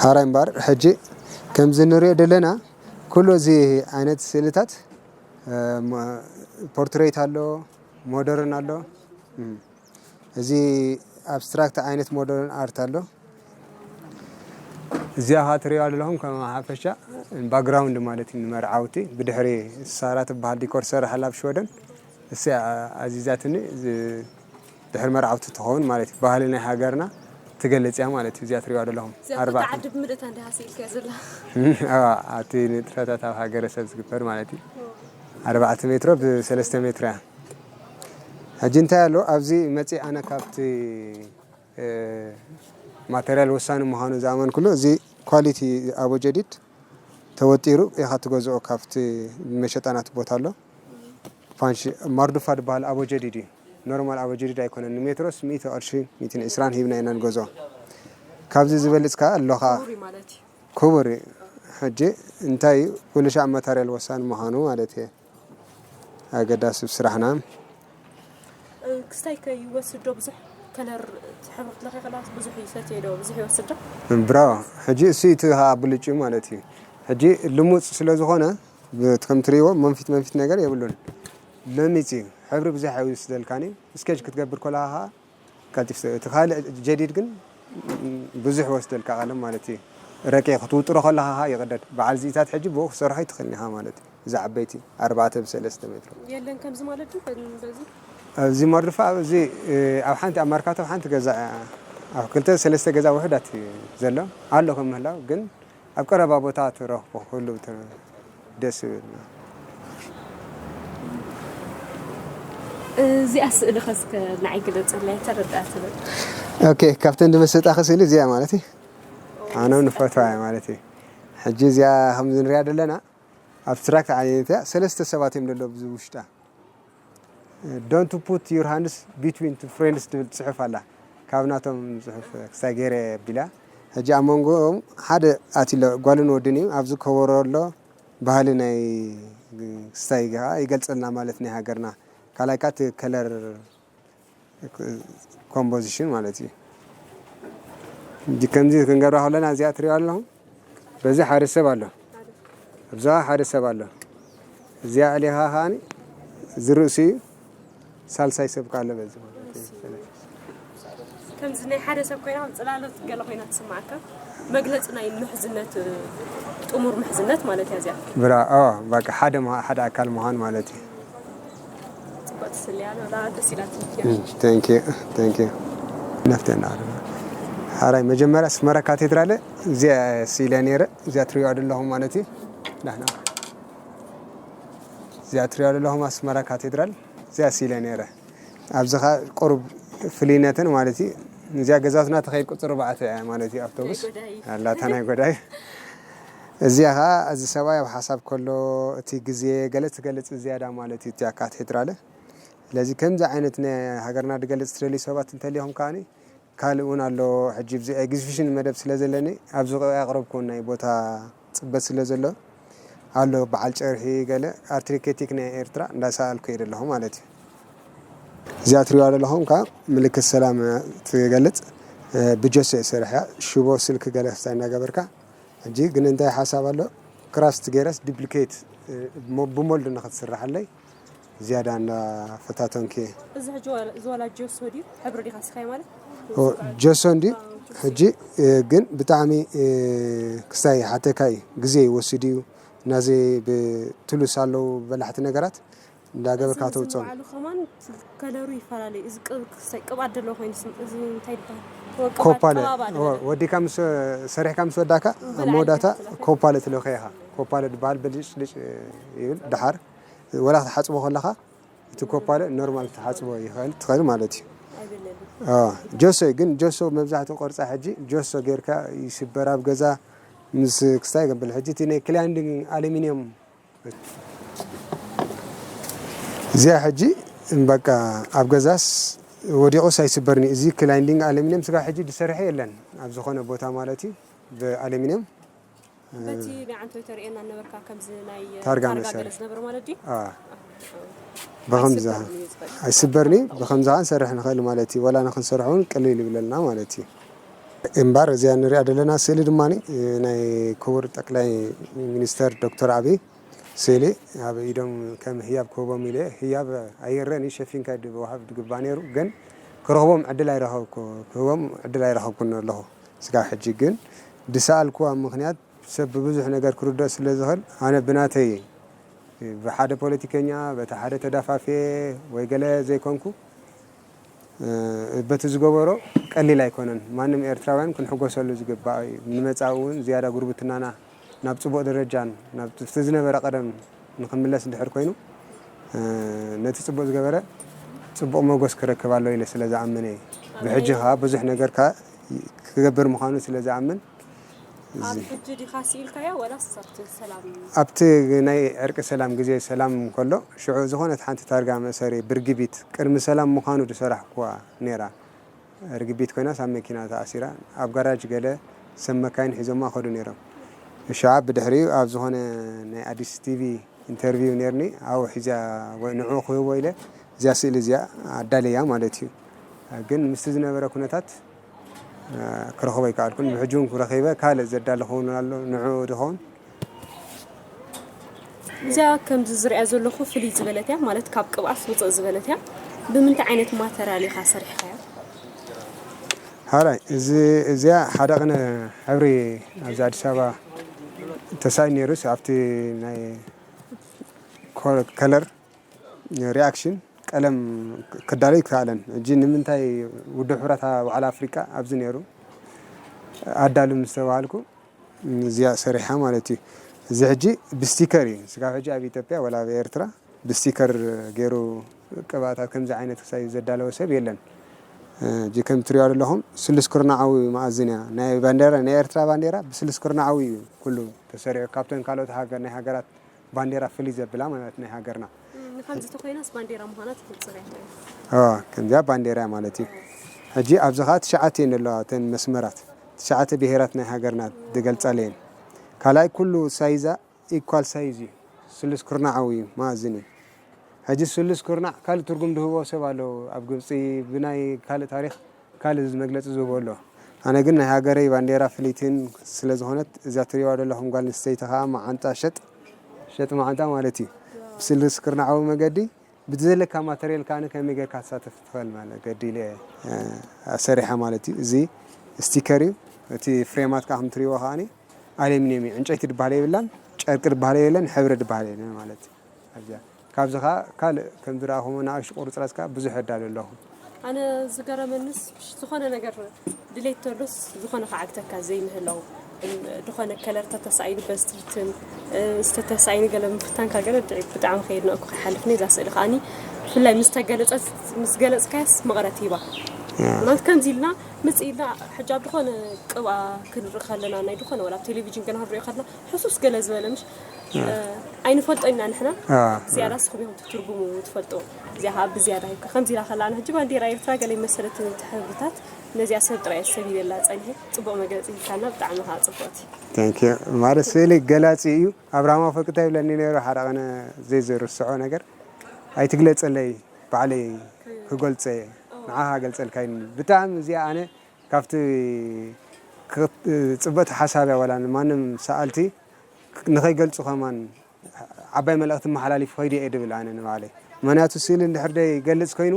ሓራይ እምበር ሕጂ ከምዚ ንሪኦ ዘለና ኩሉ እዚ ዓይነት ስእልታት ፖርትሬት ኣሎ፣ ሞደርን ኣሎ። እዚ ኣብስትራክት ዓይነት ሞደርን ኣርት ኣሎ። እዚኣ ኸዓ ትሪእዋ ዘለኹም ከም ሓፈሻ ባክግራውንድ ማለት እዩ፣ ንመርዓውቲ ብድሕሪ ሳራ ትበሃል ዲኮር ዝሰርሓላ ኣብ ሽወደን። እሳ ኣዚዛትኒ፣ እዚ ድሕሪ መርዓውቲ ትኸውን ማለት እዩ። ባህሊ ናይ ሃገርና ትገልጽ እያ ማለት እዩ። እዚኣ ትሪእዋ ዘለኹም እዚኣ ኣርባዕተ ዓዲ ብምልእታ እንዲኻ ስኢልካያ ዘላ። ኣዋ፣ ኣብቲ ንጥፈታት ኣብ ሃገረሰብ ዝግበር ማለት እዩ። ኣርባዕተ ሜትሮ ብሰለስተ ሜትሮ እያ። ሕጂ እንታይ ኣሎ ኣብዚ መጺእ፣ ኣነ ካብቲ እ፣ ማተርያል ወሳኒ ምዃኑ ዝኣመንኩሉ እዚ ኳሊቲ ኣቦጀዲድ ተወጢሩ ኢኻ ትገዝኦ። ካብቲ መሸጣ ናቱ ቦታ ኣሎ። ፋንሺ ማርዱፋ ዝበሃል ኣቦጀዲድ እዩ። ኖርማል ኣቦጀዲድ ኣይኮነን። ንሜትሮስ ሚእቲ ቅርሺ፣ ሚእትን ዕስራን ሂብና ኢና ንገዝኦ። ካብዚ ዝበልጽ ከኣ ኣሎ ከኣ። ክቡር እዩ ማለት እዩ። ክቡር እዩ። ሕጂ እንታይ እዩ፣ ኩሉ ሻዕ ማተርያል ወሳኒ ምዃኑ ማለት እየ። ኣገዳሲ ኣብ ስራሕና። እ፣ ክስታይ ከ ይወስድ ዶ ብዙሕ? ከለር፣ እቲ ሕብሪ ክትለኽዮ ከለኻ ብዙሕ ይፈትዮ ዶ? ብዙሕ ይወስድ ዶ? ብራቮ። ሕጂ እሱ እቲ ኸዓ ብልጭ ማለት እዩ። ሕጂ ልሙጽ ስለ ዝኾነ፣ ብ-፣ ከም ትሪእዎ መንፊት መንፊት ነገር የብሉን። ለሚጽ እዩ። ሕብሪ ብዙሕ ኣይወስደልካን እዩ። ስኬች ክትገብር ከለኻ ኸዓ ቀልጢፍ ስ-፣ እቲ ካልእ ጀዲድ ግን ብዙሕ ይወስደልካ ቀለም ማለት እዩ። ረቂቕ ክትውጥሮ ከለኻ ኸዓ ይቕደድ። በዓል እዚታት ሕጂ ብኡ ክሰርሖ ኣይትኽእልን ኢኻ ማለት እዩ። እዚ ዓበይቲ ኣርባዕተ ብሰለስተ ሜትሮ። የለን ከምዚ ማለት ድዩ? በዚ ኣብዚ ማርዱፋ ኣብዚ፣ እ፣ ኣብ ሓንቲ ኣብ ማርካቶ ኣብ ሓንቲ ገዛ፣ ኣብ ክልተ ሰለስተ ገዛ ውሑዳት እዩ ዘሎ። ኣሎ ከም ምህላው ግን ኣብ ቀረባ ቦታ ትረኽቦ ኩሉ ት-፣ ደስ ይብል። እዚኣ ስእሊ ከ እስከ ንዓይ ግለጸለይ፣ ተረዳእትኒ። ኦኬ፣ ካብተን ዝመሰጣኺ ስእሊ እዚኣ ማለት እዩ። ኣነ እውን ንፈትዋ እየ ማለት እዩ። ሕጂ እዚኣ ከምዚ ንሪኣ ዘለና ኣብስትራክት ዓይነት እያ። ሰለስተ ሰባት እዮም ዘለዉ ኣብዚ ውሽጣ። Don't put your hands between two friends ትብል ጽሑፍ ኣላ። ካብ ናቶም ጽሑፍ ክሳይ ገይረ ኣቢላ። ሕጂ ኣብ መንጎኦም ሓደ ኣትዩ ኣሎ፣ ጓልን ወድን እዩ። ኣብዚ ከበሮ ኣሎ፣ ባህሊ ናይ ክስታይ ከኣ ይገልጸልና ማለት ናይ ሃገርና። ካልኣይ ከኣ እቲ ከለር ኮምፖዚሽን ማለት እዩ። እንጂ ከምዚ ክንገብራ ከለና እዚኣ ትሪእዋ ኣለኹም። በዚ ሓደ ሰብ ኣሎ። ኣብዛ ሓደ ሰብ ኣሎ። እዚኣ ኣሊኻ ከኣኒ ዝርእሱ እዩ። ሳልሳይ ሰብ ከኣ ኣሎ በዚ ማለት እዩ። ከምዚ ናይ ሓደ ሰብ ኮይና ከም ጽላሎት ገለ ኮይና ትስምዓካ። መግለጺ ናይ ምሕዝነት፣ ጥሙር ምሕዝነት ማለት እያ እዚኣ። ብራ-፣ ኦ፣ በቃ ሓደ ምዃ-፣ ሓደ ኣካል ምዃን ማለት እዩ። ጽቡቕ ትስሊ ኣላ፣ ደስ ኢላትኒ እያ። እም፣ thank you፣ thank you። ነፍተና ኣለና። ሓራይ መጀመርያ ኣስመራ ካቴድራል እዚኣ ስኢለ ነይረ፣ እዚኣ ትሪእዋ ዘለኹም ማለት እዩ። ዳሕና። እዚኣ ትሪእዋ ዘለኹም ኣስመራ ካቴድራል፣ እዚኣ ስኢለ ነይረ። ኣብዚ ኸኣ ቁሩብ ፍልይነተን ማለት እዩ። እዚኣ ገዛውትና ተኸይድ ቁጽሪ ኣርባዕተ እያ ማለት እዩ፣ ኣውቶቡስ ናይ ጎዳይ። ኣላታ ናይ ጎዳይ። እዚኣ ኸኣ እዚ ሰብኣይ ኣብ ሓሳብ ከሎ እቲ ግዜ ገለ ትገልጽ ዝያዳ ማለት እዩ፣ እቲኣ ካቴድራል። ስለዚ ከምዚ ዓይነት ናይ ሃገርና ዝገልጽ ትደልዩ ሰባት እንተልዮም ከኣኒ ካልእ እውን ኣሎ። ሕጂ ብዚ ኤግዚቢሽን መደብ ስለ ዘለኒ ኣብዚ ኣቕረብኩ ናይ ቦታ ጽበት ስለ ዘሎ ኣሎ። በዓል ጨርሒ ገለ ኣርቲኬቲክ ናይ ኤርትራ እንዳሰኣልኩ እየ ዘለኹ ማለት እዩ። እዚኣ ትሪእዋ ዘለኹም ከኣ ምልክት ሰላም ትገልጽ፣ እ፣ ብጀሶ እየ ሰሪሐያ። ሽቦ ስልክ ገለ ክስታይ እንዳገበርካ። ሕጂ ግን እንታይ ሓሳብ ኣሎ? ክራስት ገይረስ ዱፕሊኬት፣ እ፣ ሞ-፣ ብሞልድ ንኽትስርሓለይ ዝያዳ እንዳፈታተንኩ እየ። እዚ ሕጂ ዋላ፣ እዚ ዋላ ጀሶ ድዩ? ሕብሪ ዲኻ ስኻይ ማለት? ኦ፣ ጀሶ እንድዩ። ሕጂ፣ እ፣ ግን ብጣዕሚ፣ እ፣ ክስታይ ሓተካ እዩ። ግዜ ይወስድ እዩ። ናዚ ብትሉስ ኣለዉ በላሕቲ ነገራት እንዳገበርካ ተውፅኦም። ባዕሉ ከማን ከለሩ ይፈላለዩ። እዚ ቅብ-፣ ክስታይ ቅብኣት ዘለዎ ኮይኑ ስም-፣ እዚ እንታይ ይበሃል? ቅብኣት፣ ኮፓለ፣ ቀባባ ወ-፣ ድበሃል። ወዲካ ምስ፣ ሰሪሕካ ምስ ወዳካ፣ ኣብ ብላዕሊ መወዳእታ ትለኸ። ኮፓለ ትለኸ ኢኻ። ኮፓለ ዝበሃል ብልጭልጭ ይብል። ደሓር ወላ ክትሓጽቦ ከለኻ፣ እቲ ኮፓለ ኖርማል ክትሓጽቦ ይኽእል፣ ትኽእል ማለት እዩ። ኣይብለልን። ኣዎ፣ ጆሶ እዩ፣ ግን ጆሶ መብዛሕትኡ ቅርጻ ሕጂ ጆሶ ጌርካ ይስበር ኣብ ገዛ ምስ ክስታይ ገብል። ሕጂ እቲ ናይ ክላይንዲንግ ኣሉሚንየም እዚኣ ሕጂ በቃ ኣብ ገዛስ ወዲቑስ ኣይስበርን እዩ። እዚ ክላይንዲንግ ኣሉሚንየም ስጋ ሕጂ ዝሰርሐ የለን ኣብ ዝኾነ ቦታ ማለት እዩ። ብኣሉሚንየም በቲ ናይ ዓንቶይ ተርእየና ነበርካ፣ ከምዚ ናይ ታርጋ ታርጋ መሰረት። ገለ ዝነበር ማለት ድዩ? ኣዎ። ብኸምዚ ኣይስበርን እዩ ዝበል። ኣይስበርን እዩ፣ ብኸምዚ ኸዓ ንሰርሕ ንኽእል ማለት እዩ። ወላ ንኽንሰርሖ እውን ቅልል ይብለልና ማለት እዩ። እምባር እዚኣ ንሪኣ ዘለና ስእሊ ድማ ናይ ክቡር ጠቅላይ ሚኒስተር ዶክተር ኣብይ ስእሊ ኣብ ኢዶም ከም ህያብ ክህቦም ኢለ፣ ህያብ ኣይረን እዩ፣ ሸፊንካ ድ-፣ ወሃብ ድግባ ነይሩ፣ ግን ክረኽቦም ዕድል ኣይረኸብኩ-፣ ክህቦም ዕድል ኣይረኸብኩን ኣለኹ። ስጋብ ሕጂ ግን ዝሰኣልኩዋ ምኽንያት ሰብ ብብዙሕ ነገር ክርድኦ ስለ ዝኽእል፣ ኣነ ብናተይ፣ ብሓደ ፖለቲከኛ፣ በቲ ሓደ ተዳፋፍየ ወይ ገለ ዘይኮንኩ፣ እ፣ በቲ ዝገበሮ ቀሊል ኣይኮነን። ማንም ኤርትራውያን ክንሕጎሰሉ ዝግባእ እዩ። ንመጻኢ እውን ዝያዳ ጉርብትናና ናብ ጽቡቕ ደረጃን ናብ እቲ ዝነበረ ቀደም ንኽምለስ እንድሕር ኮይኑ፣ እ፣ ነቲ ጽቡቕ ዝገበረ ጽቡቕ መጎስ ክረክብ ኣሎ ኢለ ስለ ዝኣምን እየ። ብሕጂ ከኣ ብዙሕ ነገር ከኣ ክገብር ምዃኑ ስለ ዝኣምን፣ ኣብ እዚ ሕጂ ዲኻ ስኢልካያ ወላስ ኣብቲ ሰላም? ኣብቲ ናይ ዕርቂ ሰላም ግዜ ሰላም እንከሎ፣ ሽዑ ዝኾነት ሓንቲ ታርጋ መእሰሪ ብርግቢት ቅድሚ ሰላም ምዃኑ ዝሰራሕኩዋ ነይራ። ርግቢት ኮይናስ ኣብ መኪና ተኣሲራ፣ ኣብ ጋራጅ ገለ ሰብ መካይን ሒዞማ ከዱ ነይሮም። ሽዓ ብድሕሪኡ ኣብ ዝኾነ ናይ ኣዲስ ቲቪ ኢንተርቪው ነይርኒ፣ ኣብኡ ሒዝያ ወይ ንዕኡ ክህቦ ኢለ እዚኣ ስእሊ እዚኣ ኣዳለያ ማለት እዩ። ግን ምስቲ ዝነበረ ኩነታት፣ እ፣ ክረኽቦ ኣይከኣልኩን። ብሕጂ እውን ክረኺበ ካልእ ዘዳለኹ እውን ኣሎ፣ ንዕኡ ዝኸውን። እዚኣ ከምዚ ዝሪኣ ዘለኹ ፍልይ ዝበለት እያ፣ ማለት ካብ ቅብኣት ውፅእ ዝበለት እያ። ብምንታይ ዓይነት ማተርያል ኢኻ ሰሪሕካያ? ሓራይ፣ እዚ፣ እዚኣ ሓደ ቅነ ሕብሪ ኣብዚ ኣዲስ ኣበባ ተሳኢኑ ነይሩስ፣ ኣብቲ ናይ ኮ-፣ ከለር ሪኣክሽን ቀለም ክዳሎ ይከኣለን። ሕጂ ንምንታይ ውድብ ሕብራት ባዕላ ኣፍሪቃ ኣብዚ ነይሩ ኣዳሉ ምስ ተባሃልኩ፣ እዚኣ ሰሪሓ ማለት እዩ። እዚ ሕጂ ብስቲከር እዩ። ስጋብ ሕጂ ኣብ ኢትዮጵያ ወላ ኣብ ኤርትራ ብስቲከር ገይሩ ቅብኣታት ከምዚ ዓይነት ክሳይ ዘዳለወ ሰብ የለን። ሕጂ ከም ትሪኦ ዘለኹም ስሉስ ኩርናዓዊ መኣዝን እያ። ናይ ባንዴራ፣ ናይ ኤርትራ ባንዴራ ብስሉስ ኩርናዓዊ እዩ ኩሉ ተሰሪዑ። ካብተን ካልኦት ሃገር፣ ናይ ሃገራት ባንዴራ ፍልይ ዘብላ ማለት ናይ ሃገርና። እም፣ ንኸምዚ ተኾይናስ ባንዴራ ምዃና ትገልጽ እያ። እዋ፣ ከምዚኣ ባንዴራ ማለት እዩ። ሕጂ ኣብዚ ኸኣ ትሽዓተ እየን ዘለዋ እተን መስመራት። ትሽዓተ ብሄራት ናይ ሃገርና ዝገልጻለን እየን። ካልኣይ ኩሉ ሳይዛ ኢኳል ሳይዝ እዩ። ስሉስ ኩርናዓዊ እዩ፣ መኣዝን እዩ። ሕጂ ስሉስ ኩርናዕ ካልእ ትርጉም ዝህቦ ሰብ ኣሎ። ኣብ ግብጺ ብናይ ካልእ ታሪኽ ካልእ መግለጺ ዝህቦ ኣሎ። ኣነ ግን ናይ ሃገረይ ባንዴራ ፍልይትን ስለ ዝኾነት፣ እዛ ትሪእዋ ዘለኹም ጓል ኣንስተይቲ ኸኣ መዓንጣ ሸጥ፣ ሸጥ መዓንጣ ማለት እዩ። ብስሉስ ኩርናዓዊ መገዲ ብዘለካ ማተርያል ከኣ ከመይ ጌርካ ክትሳተፍ ትኽእል ማለት ገዲለ፣ እ፣ ኣሰሪሓ ማለት እዩ። እዚ ስቲከር እዩ። እቲ ፍሬማት ከኣ ከም ትሪእዎ ከኣ ኣሉሚንየም እዩ። ዕንጨይቲ ዝበሃል የብላን፣ ጨርቂ ዝበሃል የለን፣ ሕብሪ ዝበሃል የለን ማለት እዩ። ኣብዚኣ ካብዚ ኸኣ ካልእ ከም ዝረኣኹሞ ንኣሽቱ ቁርጽራጽ ከኣ ብዙሕ የዳሉ ኣለኹ። ኣነ ዝገረመንስ ዝኾነ ነገር ድሌት ተሎስ ዝኾነ ከዓግተካ ዘይምህላው፣ እም፣ ዝኾነ ከለር ተተሳኢኑ በስትርትን፣ እ፣ ዝተተሳኢኑ ገለ ምፍታንካ ገለ ድ-፣ ብጣዕሚ ከየድነቕኩ ከይሓልፍኒ እዛ ስእሊ ከኣኒ ብፍላይ ምስ ተገለጸት፣ ምስ ገለጽካያስ መቐረት ሂባ። ያ። ማለት ከምዚ ኢልና ምጽእ ኢልና ሕጂ ኣብ ዝኾነ ቅብኣ ክንርኢ ከለና ናይ ዝኾነ ወላ ኣብ ቴሌቪዥን ገና ክንሪኦ ከለና ሕሱስ ገለ ዝበለ ምሽ፣ እ፣ ኣይንፈልጦ ኢና ንሕና። አ፣ ዝያዳ ንስኹም ኢኹም ትትርጉሙ ትፈልጡ። እዚኣ ከዓ ብዝያዳ ሂብካ ከምዚ ኢላ ከላ ኣነ ሕጂ ባንዴራ ኤርትራ ገለ ይመሰለትኒ እቲ ሕብርታት፣ ነዚኣ ሰብ ጥራይ እየ ሰብ ኢለላ ጸኒሐ። ጽቡቕ መግለጺ ሂብካና፣ ብጣዕሚ ከዓ ጽቡቕቲ። Thank you። ማለት ስእሊ ገላጺ እዩ። ኣብርሃም ኣፈወርቂ እንታይ ይብለኒ ነይሩ፣ ሓደ ቀነ ዘይዝርስዖ ነገር፣ "ኣይትግለጸለይ፣ ባዕለይ ክገልጾ እየ፣ ንዓኻ ገልጸልካ" ኢሉኒ። ብጣዕሚ እዚኣ ኣነ ካብቲ ክኽት-፣ ጽብቕቲ ሓሳብ እያ፣ ዋላ ንማንም ሰኣልቲ ንኸይገልጹ ከማን ዓባይ መልእኽቲ መሓላሊፍ ኸይዱ እየ ድብል ኣነ ንባዕለይ። ምኽንያቱ ስእሊ እንድሕር ደይ ገልጽ ኮይኑ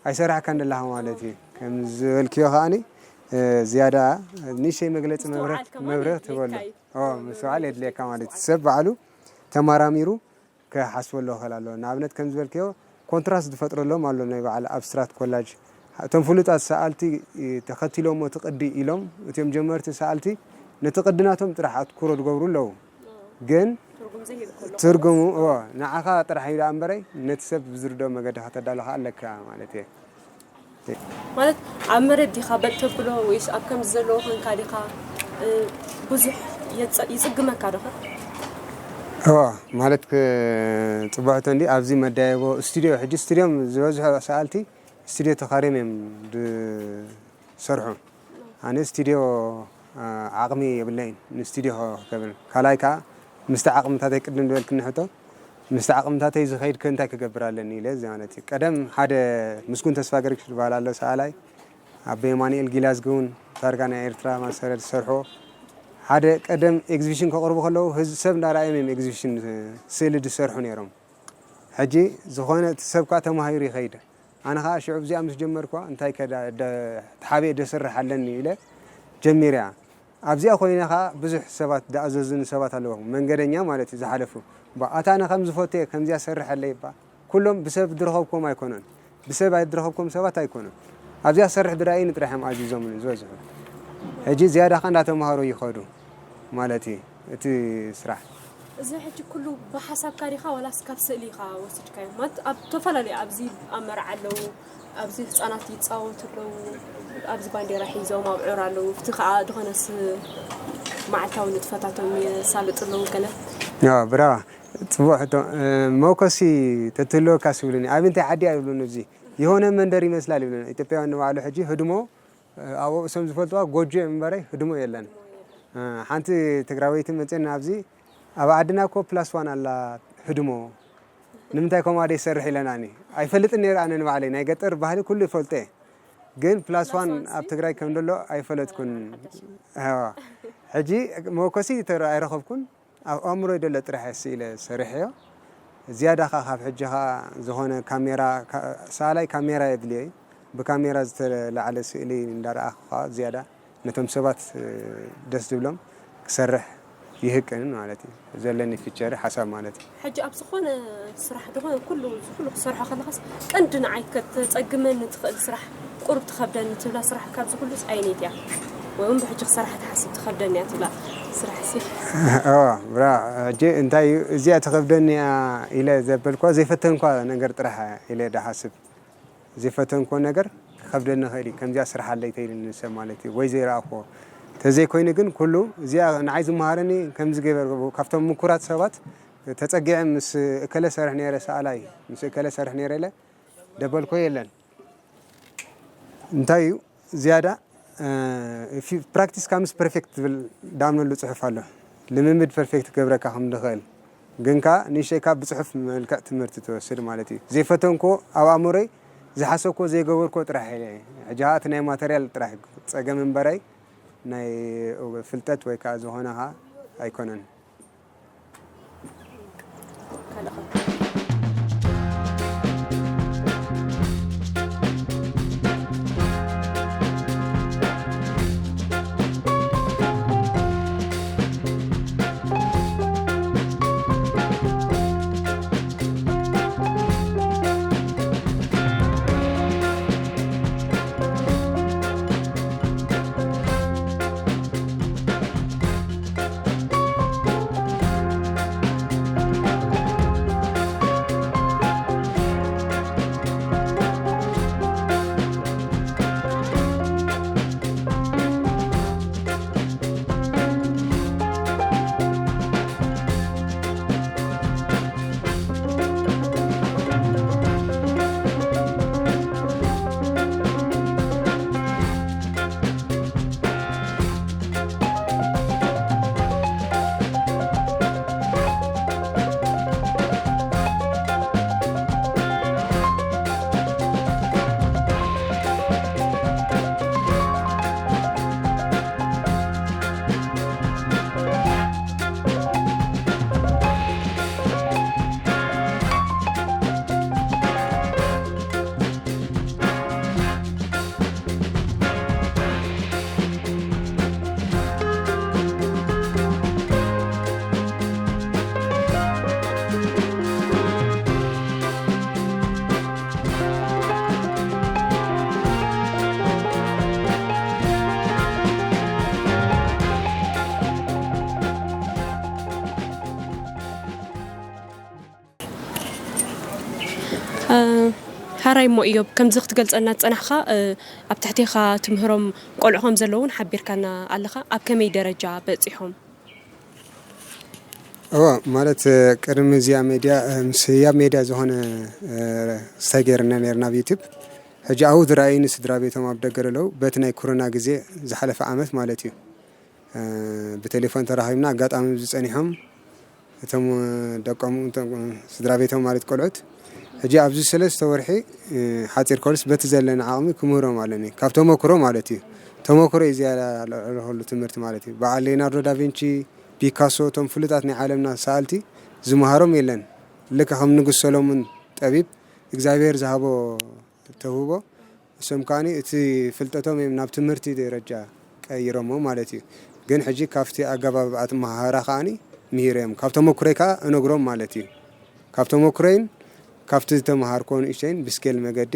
ኣይሰራሕካን ደለኻ ማለት እዩ። ከም ዝበልክዮ ከኣኒ፣ እ፣ ዝያዳ ንእሽተይ መግለጺ መብርህ-፣ ምስትውዓል ከማን መብርህ የድልየካ ትበሉ። እዩ። ኦ፣ ምስትውዓል የድልየካ ማለት እዩ። ሰብ ባዕሉ ተመራሚሩ ክሓስበሉ ይኽእል ኣሎ። ንኣብነት ከም ዝበልክዮ ኮንትራስት ዝፈጥረሎም ኣሎ ናይ በዓል ኣብስትራክት ኮላጅ። እቶም ፍሉጣት ሰኣልቲ ተኸቲሎሞ እቲ ቅዲ ኢሎም፣ እቶም ጀመርቲ ሰኣልቲ ነቲ ቅዲ ናቶም ጥራሕ ኣትኩሮ ዝገብሩ ኣለዉ። ግን ትርጉም ዘይህብ ከሎ ትርጉሙ፣ እዎ፣ ንዓኻ ጥራሕ እዩ ደኣ እምበረይ ነቲ ሰብ ብዝርድኦ መገዲ ከተዳሎ ከኣ ኣለካ ማለት እየ። ማለት ኣብ መሬት ዲኻ በጥ ተብሎ ወይስ ኣብ ከምዚ ዘለዎ ኮንካ ዲኻ፣ እ፣ ብዙሕ የጸ-፣ ይጽግመካ ዶ ኸ? እዋ፣ ማለት ክ-፣ ጽቡቕ ሕቶ እንዲ፣ ኣብዚ መዳየቦ ስቱድዮ፣ ሕጂ ስቱድዮም ዝበዝሑ ሰኣልቲ ስቱድዮ ተኻርዮም እዮም ዝሰርሑ። ኣነ ስቱድዮ፣ እ፣ ዓቕሚ የብለይን ንስቱድዮ ክገብር። ካልኣይ ከኣ ምስቲ ዓቕምታተይ ቅድም ዝበልክኒ ሕቶ፣ ምስቲ ዓቕምታተይ ዝኸይድ ከ እንታይ ክገብር ኣለኒ ኢለ፣ እዚ ማለት እዩ። ቀደም ሓደ ምስጉን ተስፋገርግሽ ዝበሃል ኣሎ ሰኣላይ፣ ኣቦ የማኑኤል ጊላዝጎ እውን ዳርጋ ናይ ኤርትራ ማሰረት ዝሰርሖ፣ ሓደ ቀደም ኤግዚቢሽን ከቕርቡ ከለዉ ህዝ-፣ ሰብ እንዳረኣዮም እዮም ኤግዚቢሽን ስእሊ ዝሰርሑ ነይሮም። ሕጂ ዝኾነ እቲ ሰብ ከኣ ተማሂሩ ይኸይድ። ኣነ ኸኣ ሽዑ ኣብዚኣ ምስ ጀመርኩዋ እንታይ ከ ዳ-፣ ደ-፣ ተሓቢኤ ደሰርሕ ኣለኒ ኢለ ጀሚረያ። ኣብዚኣ ኮይነ ኸዓ ብዙሕ ሰባት ዝኣዘዙኒ ሰባት ኣለዉ፣ መንገደኛ ማለት እዩ፣ ዝሓለፉ። "እባ ኣታ ኣነ ከም ዝፈቱ እየ፣ ከምዚኣ ሰርሐለይ እባ።" ኩሎም ብሰብ ዝረኸብኩም ኣይኮኑን፣ ብሰብ ዝረኸብኩም ሰባት ኣይኮኑን። ኣብዚኣ ሰርሕ ዝረኣዩኒ ጥራሕ እዮም ኣዚዞምኒ ዝበዝሑ። ሕጂ ዝያዳ ኸዓ እንዳተምሃሩ ይኸዱ ማለት እዩ እቲ ስራሕ። እዚ ሕጂ ኩሉ ብሓሳብካ ዲኻ ዋላስ ካብ ስእሊ ኢኻ ወሲድካዮ? ማለት ኣብ ዝተፈላለዩ፣ ኣብዚ ኣብ መርዓ ኣለዉ፣ ኣብዚ ህጻናት ይጻወቱ ኣለዉ፣ ኣብዚ ባንዴራ ሒዞም ኣብ ዑር ኣለዉ፣ ኣብቲ ከኣ ድኾነስ መዓልታዊ ንጥፈታቶም የሳልጡ ኣለዉ ገለ? ኣዎ፣ ብራዋ። ጽቡቕ ሕቶ። እ፣ መውከሲ ተትህልወካ ስብሉኒ። ኣብ እንታይ ዓዲ እያ ይብሉኒ፣ እዚ የሆነ መንደር ይመስላል ይብሉኒ። ኢትዮጵያውያን ንባዕሉ ሕጂ ህድሞ፣ እ፣ ኣብ ርእሶም ዝፈልጥዋ ጎጆ እዮም እምበረይ ህድሞ የለን። እ፣ ሓንቲ ትግራወይቲ መፅየን ኣብዚ፣ ኣብ ዓድና እኮ ፕላስ ዋን ኣላ ህድሞ፣ ንምንታይ ከምኣ ደይሰርሕ ኢለናኒ። ኣይፈልጥን ነይረ ኣነ ንባዕለይ፣ ናይ ገጠር ባህሊ ኩሉ ይፈልጦ እየ። ግን ፕላስ ዋን ኣብ ትግራይ ከም ደሎ ኣይፈለጥኩን። እዋ። ሕጂ መወከሲ ተረ-፣ ኣይረኸብኩን። ኣብ ኣእምሮይ ደሎ ጥራሕ እየ ስኢለ ሰሪሐዮ። ዝያዳ ኸዓ ካብ ሕጂ ኸዓ ዝኾነ ካሜራ፣ ካ-፣ ሰኣላይ ካሜራ የድልዮ እዩ። ብካሜራ ዝተላዕለ ስእሊ እንዳረኣኹ ኸዓ ዝያዳ ነቶም ሰባት፣ እ፣ ደስ ዝብሎም ክሰርሕ ይህቅን ማለት እዩ። ዘለኒ ፊቸር ሓሳብ ማለት እዩ። ሕጂ ኣብ ዝኾነ ስራሕ፣ ዝኾነ ኩሉ፣ ኩሉ ክትሰርሖ ከለኻስ ቀንዲ ንዓይ ከተጸግመኒ ትኽእል ስራሕ፣ ቁሩብ ትኸብደኒ ትብላ ስራሕ ካብዚ ኩሉስ ኣየነይቲ እያ? ወይ እውን ብሕጂ ክሰርሓ ትሓስብ ትኸብደኒ እያ ትብላ ስራሕ ሲ? እዋ፣ ብራ፣ ሕጂ እንታይ እዩ፣ እዚኣ ትኸብደኒ እያ ኢለ ዘበልኳ ዘይፈተንኳ ነገር ጥራሕ ኢለ ድሓስብ። ዘይፈተንኮ ነገር ክኸብደኒ ይኽእል እዩ። ከምዚኣ ስራሕ ኣለይ ተይልኒ ሰብ ማለት እዩ፣ ወይ ዘይረኣኽዎ። ተዘይኮይኑ ግን ኩሉ እዚኣ ንዓይ ዝመሃረኒ ከምዚ ገይረ፣ ካብቶም ምኩራት ሰባት ተጸጊዐ ምስ እከለ ሰርሕ ነይረ፣ ሰኣላይ ምስ እከለ ሰርሕ ነይረ ኢለ ደበልኮ የለን። እንታይ እዩ ዝያዳ፣ እ፣ ፊ-፣ ፕራክቲስ ካምስ ፐርፌክት ዝብል ዳምነሉ ጽሑፍ ኣሎ። ልምምድ ፐርፌክት ክገብረካ ከም ዝኽእል። ግን ከኣ ንእሽተይ ካብ ብጽሑፍ መልክዕ ትምህርቲ ትወስድ ማለት እዩ። ዘይፈተንኮ ኣብ ኣእምሮይ ዝሓሰብኮ ዘይገበርኮ ጥራሕ እየ። ሕጂ ከኣ እቲ ናይ ማተርያል ጥራሕ ጸገም እምበረይ ናይ ፍልጠት ወይ ከኣ ዝኾነ ከኣ ኣይኮነን። እ፣ ሓራይ እሞ ኢዮብ፣ ከምዚ ክትገልጸልና ዝጸናሕካ፣ እ፣ ኣብ ትሕቴኻ ትምህሮም ቆልዑ ከም ዘለዉ እውን ሓቢርካና ኣለኻ። ኣብ ከመይ ደረጃ በጺሖም? እወ፣ ማለት፣ እ፣ ቅድሚ እዚኣ ሜድያ፣ እ፣ ምስ ህያብ ሜድያ ዝኾነ፣ እ፣ ስታይ ገይርና ነይርና ኣብ ዩቱብ። ሕጂ ኣብኡ ዝረኣዩኒ ስድራ ቤቶም ኣብ ደገ ዘለዉ፣ በቲ ናይ ኮሮና ግዜ ዝሓለፈ ዓመት ማለት እዩ። እ፣ ብቴሌፎን ተራኺብና፣ ኣጋጣሚ ኣብዚ ጸኒሖም እቶም ደቆም፣ እቶም ስድራ ቤቶም ማለት ቆልዑት፣ ሕጂ ኣብዚ ሰለስተ ወርሒ፣ እ፣ ሓጺር ኮርስ በቲ ዘለኒ ዓቕሚ ክምህሮም ኣለኒ። ካብ ተመክሮ ማለት እዩ። ተመክሮ እዩ ዝያዳ ልዕሊ ኩሉ ትምህርቲ ማለት እዩ። በዓል ሌናርዶ ዳቪንቺ፣ ፒካሶ፣ እቶም ፍሉጣት ናይ ዓለምና ሰኣልቲ ዝመሃሮም የለን። ልክዕ ከም ንጉስ ሰሎሞን ጠቢብ እግዚኣብሔር ዝሃቦ ተውህቦ፣ እሶም ከኣኒ እቲ ፍልጠቶም እዮም ናብ ትምህርቲ ደረጃ ቀይሮሞ ማለት እዩ። ግን ሕጂ ካብቲ ኣገባብ ኣትመሃራ ከዓኒ ምሂረዮም። ካብ ተመኩረይ ከኣ እነግሮም ማለት እዩ። ካብ ተመኩረይን ካብቲ ዝተመሃርኮ ንእሽተይን ብስኬል መገዲ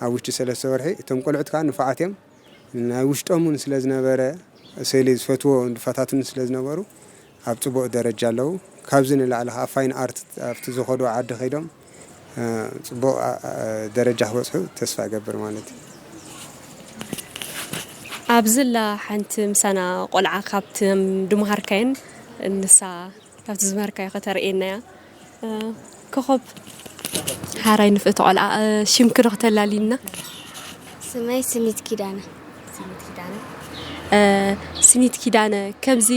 ኣብ ውሽጢ ሰለስተ ወርሒ እቶም ቆልዑት ከኣ ንፉዓት እዮም። ናይ ውሽጦም እውን ስለ ዝነበረ፣ ስእሊ ዝፈትዎ ንድፋታትን ስለ ዝነበሩ ኣብ ጽቡቕ ደረጃ ኣለዉ። ካብዚ ንላዕሊ ከኣ ፋይን ኣርት ኣብቲ ዝኸድዎ ዓዲ ከይዶም፣ እ፣ ጽቡቕ፣ እ፣ ደረጃ ክበጽሑ ተስፋ እገብር ማለት እዩ። ኣብዚላ ሓንቲ ምሳና ቆልዓ ካብቶም ድመሃርካየን ንሳ ካብቲ ዝመሃርካዮ ከተርእየና እያ። እ፣ ኮኾብ ሓራይ ንፍእቲ ቆልዓ፣ እ፣ ሽምኪ ዶ ከተላልይና? ስመይ ስኒት ኪዳነ። ስኒት ኪዳነ። እ፣ ስኒት ኪዳነ፣ ከምዚ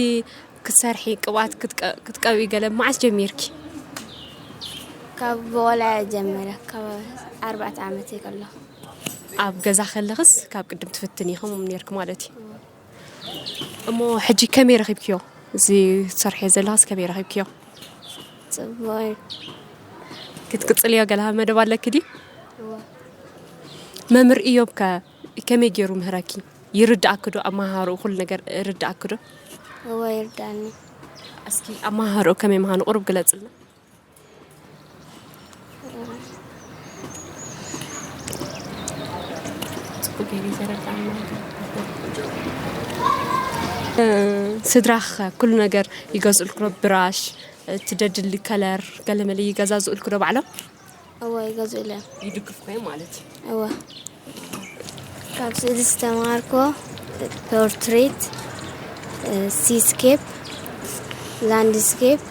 ክትሰርሒ ቅብኣት ክትቀ- ክትቀብኢ ገለ መዓስ ጀሚርኪ? ካብ ብቆልዓ ጀመረ ካብ ኣርባዕተ ዓመት ከለኹ። ኣብ ገዛ ከለኽስ ካብ ቅድም ትፍትን ኢኹም ነርክ ማለት እዩ። እሞ ሕጂ ከመይ ረኺብክዮ? እዚ ትሰርሕዮ ዘለኽስ ከመይ ረኺብክዮ? ጽቡቕ እዩ። ክትቅጽልዮ ገለ መደብ ኣለኪ ድዩ? እወ። መምህር እዮብ ከ ከመይ ገይሩ ምህረኪ? ይርድኣኪ ዶ? ኣመሃሃርኡ ኩሉ ነገር ይርድኣኪ ዶ? እወ ይርዳኒ። እስኪ ኣመሃሃርኡ ከመይ ምዃኑ ቁሩብ ግለጽልና። ስድራኽ ኩሉ ነገር ይገዝኡልኩ ዶ? ብራሽ፣ ትደድሊ ከለር፣ ገለመለ ይገዛዝኡልኩ ዶ ባዕሎም? እወ ይገዝኡለይ። ይድግፍኮ እዮም ማለት እዩ። እወ። ካብ ስእሊ ዝተማሃርኮ ፖርትሬት፣ ሲስኬፕ፣ ላንድስኬፕ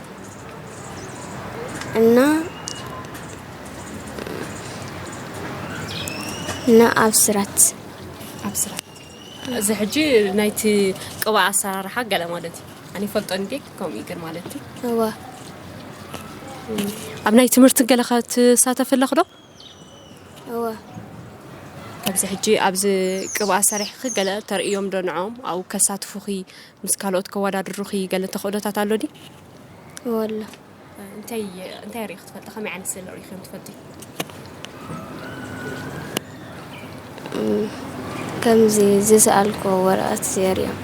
እና እና ኣብስራት። ኣብስራት። እዚ ሕጂ ናይቲ ቅብኣ ኣሰራርሓ ገለ ማለት እዩ። ኣነ ይፈልጦ እንዴ ከምኡ ይግር ማለት እዩ። እወ። ኣብ ናይ ትምህርቲ ገለ ከ ትሳተፊ ኣለኽ ዶ? እወ። ኣብዚ ሕጂ ኣብዚ ቅብኣ ሰሪሕኺ ገለ ተርእዮም ዶ ንዖም ኣብኡ ከሳትፉኺ ምስ ካልኦት ከወዳድሩኺ ገለ ተኽእሎታት ኣሎ ድዩ? እወ ኣሎ። እንታይ እንታይ ርኢኺ ትፈልጢ? ከመይ ዓይነት ስእሊ ርኢኺ ትፈልጢ? ከምዚ ዝሰኣልኮ ወረቐት የርእዮም።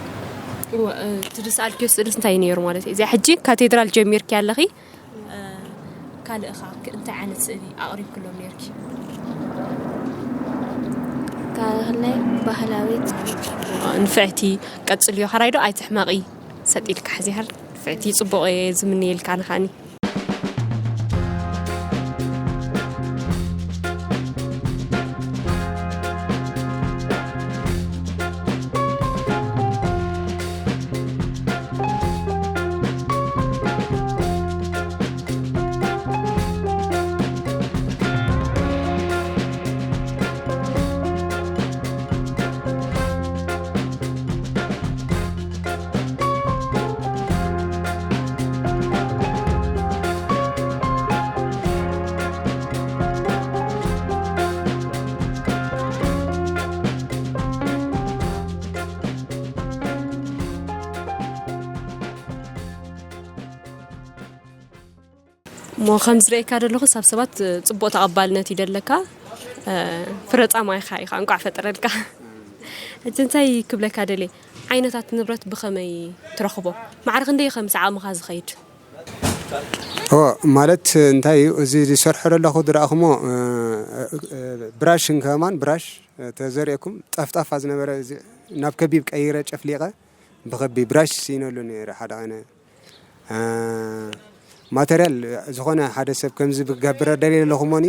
እቲ ዝሰኣልክዮ ስእሊ እንታይ ነይሩ ማለት እዩ? እዚኣ ሕጂ ካቴድራል ጀሚርኪ ኣለኺ። ካልእ ኸ እንታይ ዓይነት ስእሊ ኣቕሪብክሎም ነርኪ? ካልእ ባህላዊት። ንፍዕቲ ቀጽልዮ። ኸራይ ዶ ኣይትሕመቒ። ሰጥ ኢልካ ሕዚ ሃር ንፍዕቲ ጽቡቕ እየ ዝምነየልካ ንኻኒ። እሞ ከም ዝርእየካ ዘለኹ ሳብ ሰባት ጽቡቕ ተቐባልነት እዩ ደለካ። ፍረጻማ ኢኻ ኢኻ እንቋዕ ፈጠረልካ። ሕጂ እንታይ ክብለካ ደልየ? ዓይነታት ንብረት ብኸመይ ትረኽቦ? ማዕረ ክንደይ ኢኸ ምስ ዓቕምኻ ዝኸይድ? ኦ ማለት እንታይ እዩ እዚ ዝሰርሖ ዘለኹ ዝረኣኹሞ ብራሽ እንከማን ብራሽ ተዘሪእኩም ጠፍጣፋ ዝነበረ ናብ ከቢብ ቀይረ ጨፍሊቐ ብኸቢብ ብራሽ ስኢነሉ ነይረ ሓደ ቀነ። ማተርያል ዝኾነ ሓደ ሰብ ከምዚ ብገብረ ደልየ ኣለኹ ሞኒ።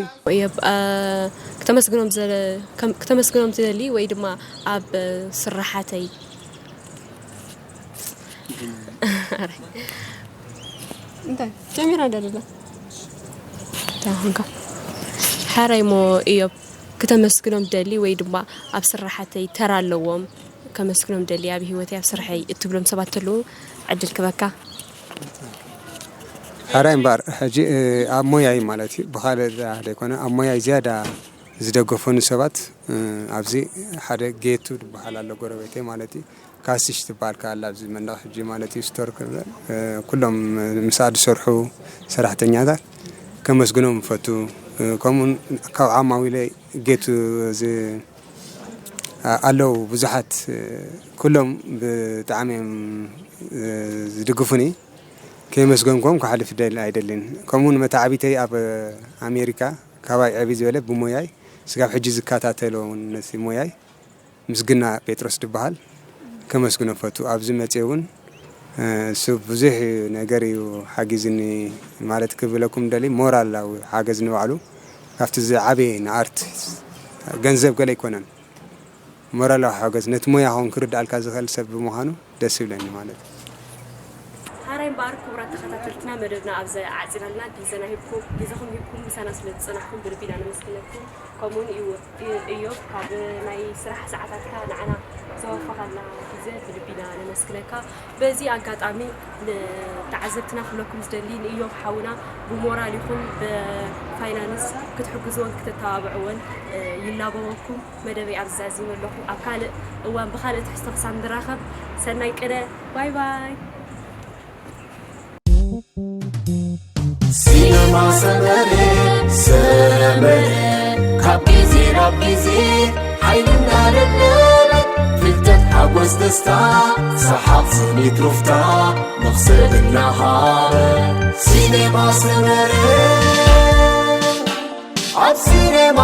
ክተመስግኖም ዝደሊ ወይ ድማ ኣብ ስራሓተይ እንታይ ጀሚራ እንዳለላ ታሁንካ ሓራይ ሞ እዮም ክተመስግኖም ደሊ ወይ ድማ ኣብ ስራሓተይ ተራ ኣለዎም ከመስግኖም ደሊ ኣብ ህይወተይ ኣብ ስርሐይ እትብሎም ሰባት ተለዉ ዕድል ክበካ። ሓራይ እምበኣር ሕጂ ኣብ ሞያይ ማለት እዩ ብካልእ ዘይኮነ ኣብ ሞያይ ዝያዳ ዝደገፈኑ ሰባት ኣብዚ ሓደ ጌቱ ዝበሃል ኣሎ ጎረቤተይ ማለት እዩ ካስሽ ትበሃል ከኣ ኣላ ኣብዚ መንደቕ ሕጂ ማለት እዩ ስቶር ክብል ኩሎም ምስኣ ዝሰርሑ ሰራሕተኛታት ከመስግኖም እፈቱ ከምኡ ካብ ዓማዊለይ ጌቱ እዚ ኣለዉ ብዙሓት፣ ኩሎም ብጣዕሚ እዮም ዝድግፉኒ። ከየመስገንኩም ክሓልፍ ኣይደልን። ከምኡ ንመተዓቢተይ ኣብ ኣሜሪካ ካባይ ዕብይ ዝበለ ብሞያይ ስጋብ ሕጂ ዝከታተሎ እውን ነቲ ሞያይ ምስግና ጴጥሮስ ዝበሃል ከመስግኖ ፈቱ። ኣብዚ መፅየ እውን እሱ ብዙሕ ነገር እዩ ሓጊዝኒ ማለት ክብለኩም ደሊ። ሞራላዊ ሓገዝ ንባዕሉ ካብቲ ዝዓበየ ንኣርት ገንዘብ ገለ ኣይኮነን። ሞራላዊ ሓገዝ ነቲ ሞያ ኸውን ክርድኣልካ ዝኽእል ሰብ ብምዃኑ ደስ ይብለኒ ማለት እዩ። ሓራይ እምበኣር ክቡራት ተኸታተልትና መደብና ኣብዚ ዓፂናልና ግዜና ሂብኩም ግዜኹም ሂብኩም ምሳና ስለ ዝፀናሕኩም ብልቢ ኢና ነመስግነኩም። ከምኡውን እዩ እዮብ ካብ ናይ ስራሕ ሰዓታትካ ንዓና ዘወፈኻልና ግዜ ብልቢ ኢና ነመስግነካ። በዚ ኣጋጣሚ ንተዓዘብትና ክብለኩም ዝደሊ ንእዮብ ሓውና ብሞራል ይኹን ብፋይናንስ ክትሕግዝዎን ክተተባብዕዎን ይላበወኩም። መደበይ ኣብዚ ዛዚመ ኣለኹ። ኣብ ካልእ እዋን ብኻልእ ትሕዝቶ ክሳብ ንራኸብ ሰናይ ቅነ። ባይ ባይ። ሲነማ ሰመረ ሰመረ ካብ ግዜ ናብ ግዜ ሓይሊ እናለበበ ፍልጠት ሓጎስ ደስታ ሰሓቕ ስኒት ሩፍታ መኽሰብ እናሃበ ሲነማ ሰመረ ኣብ ሲነማ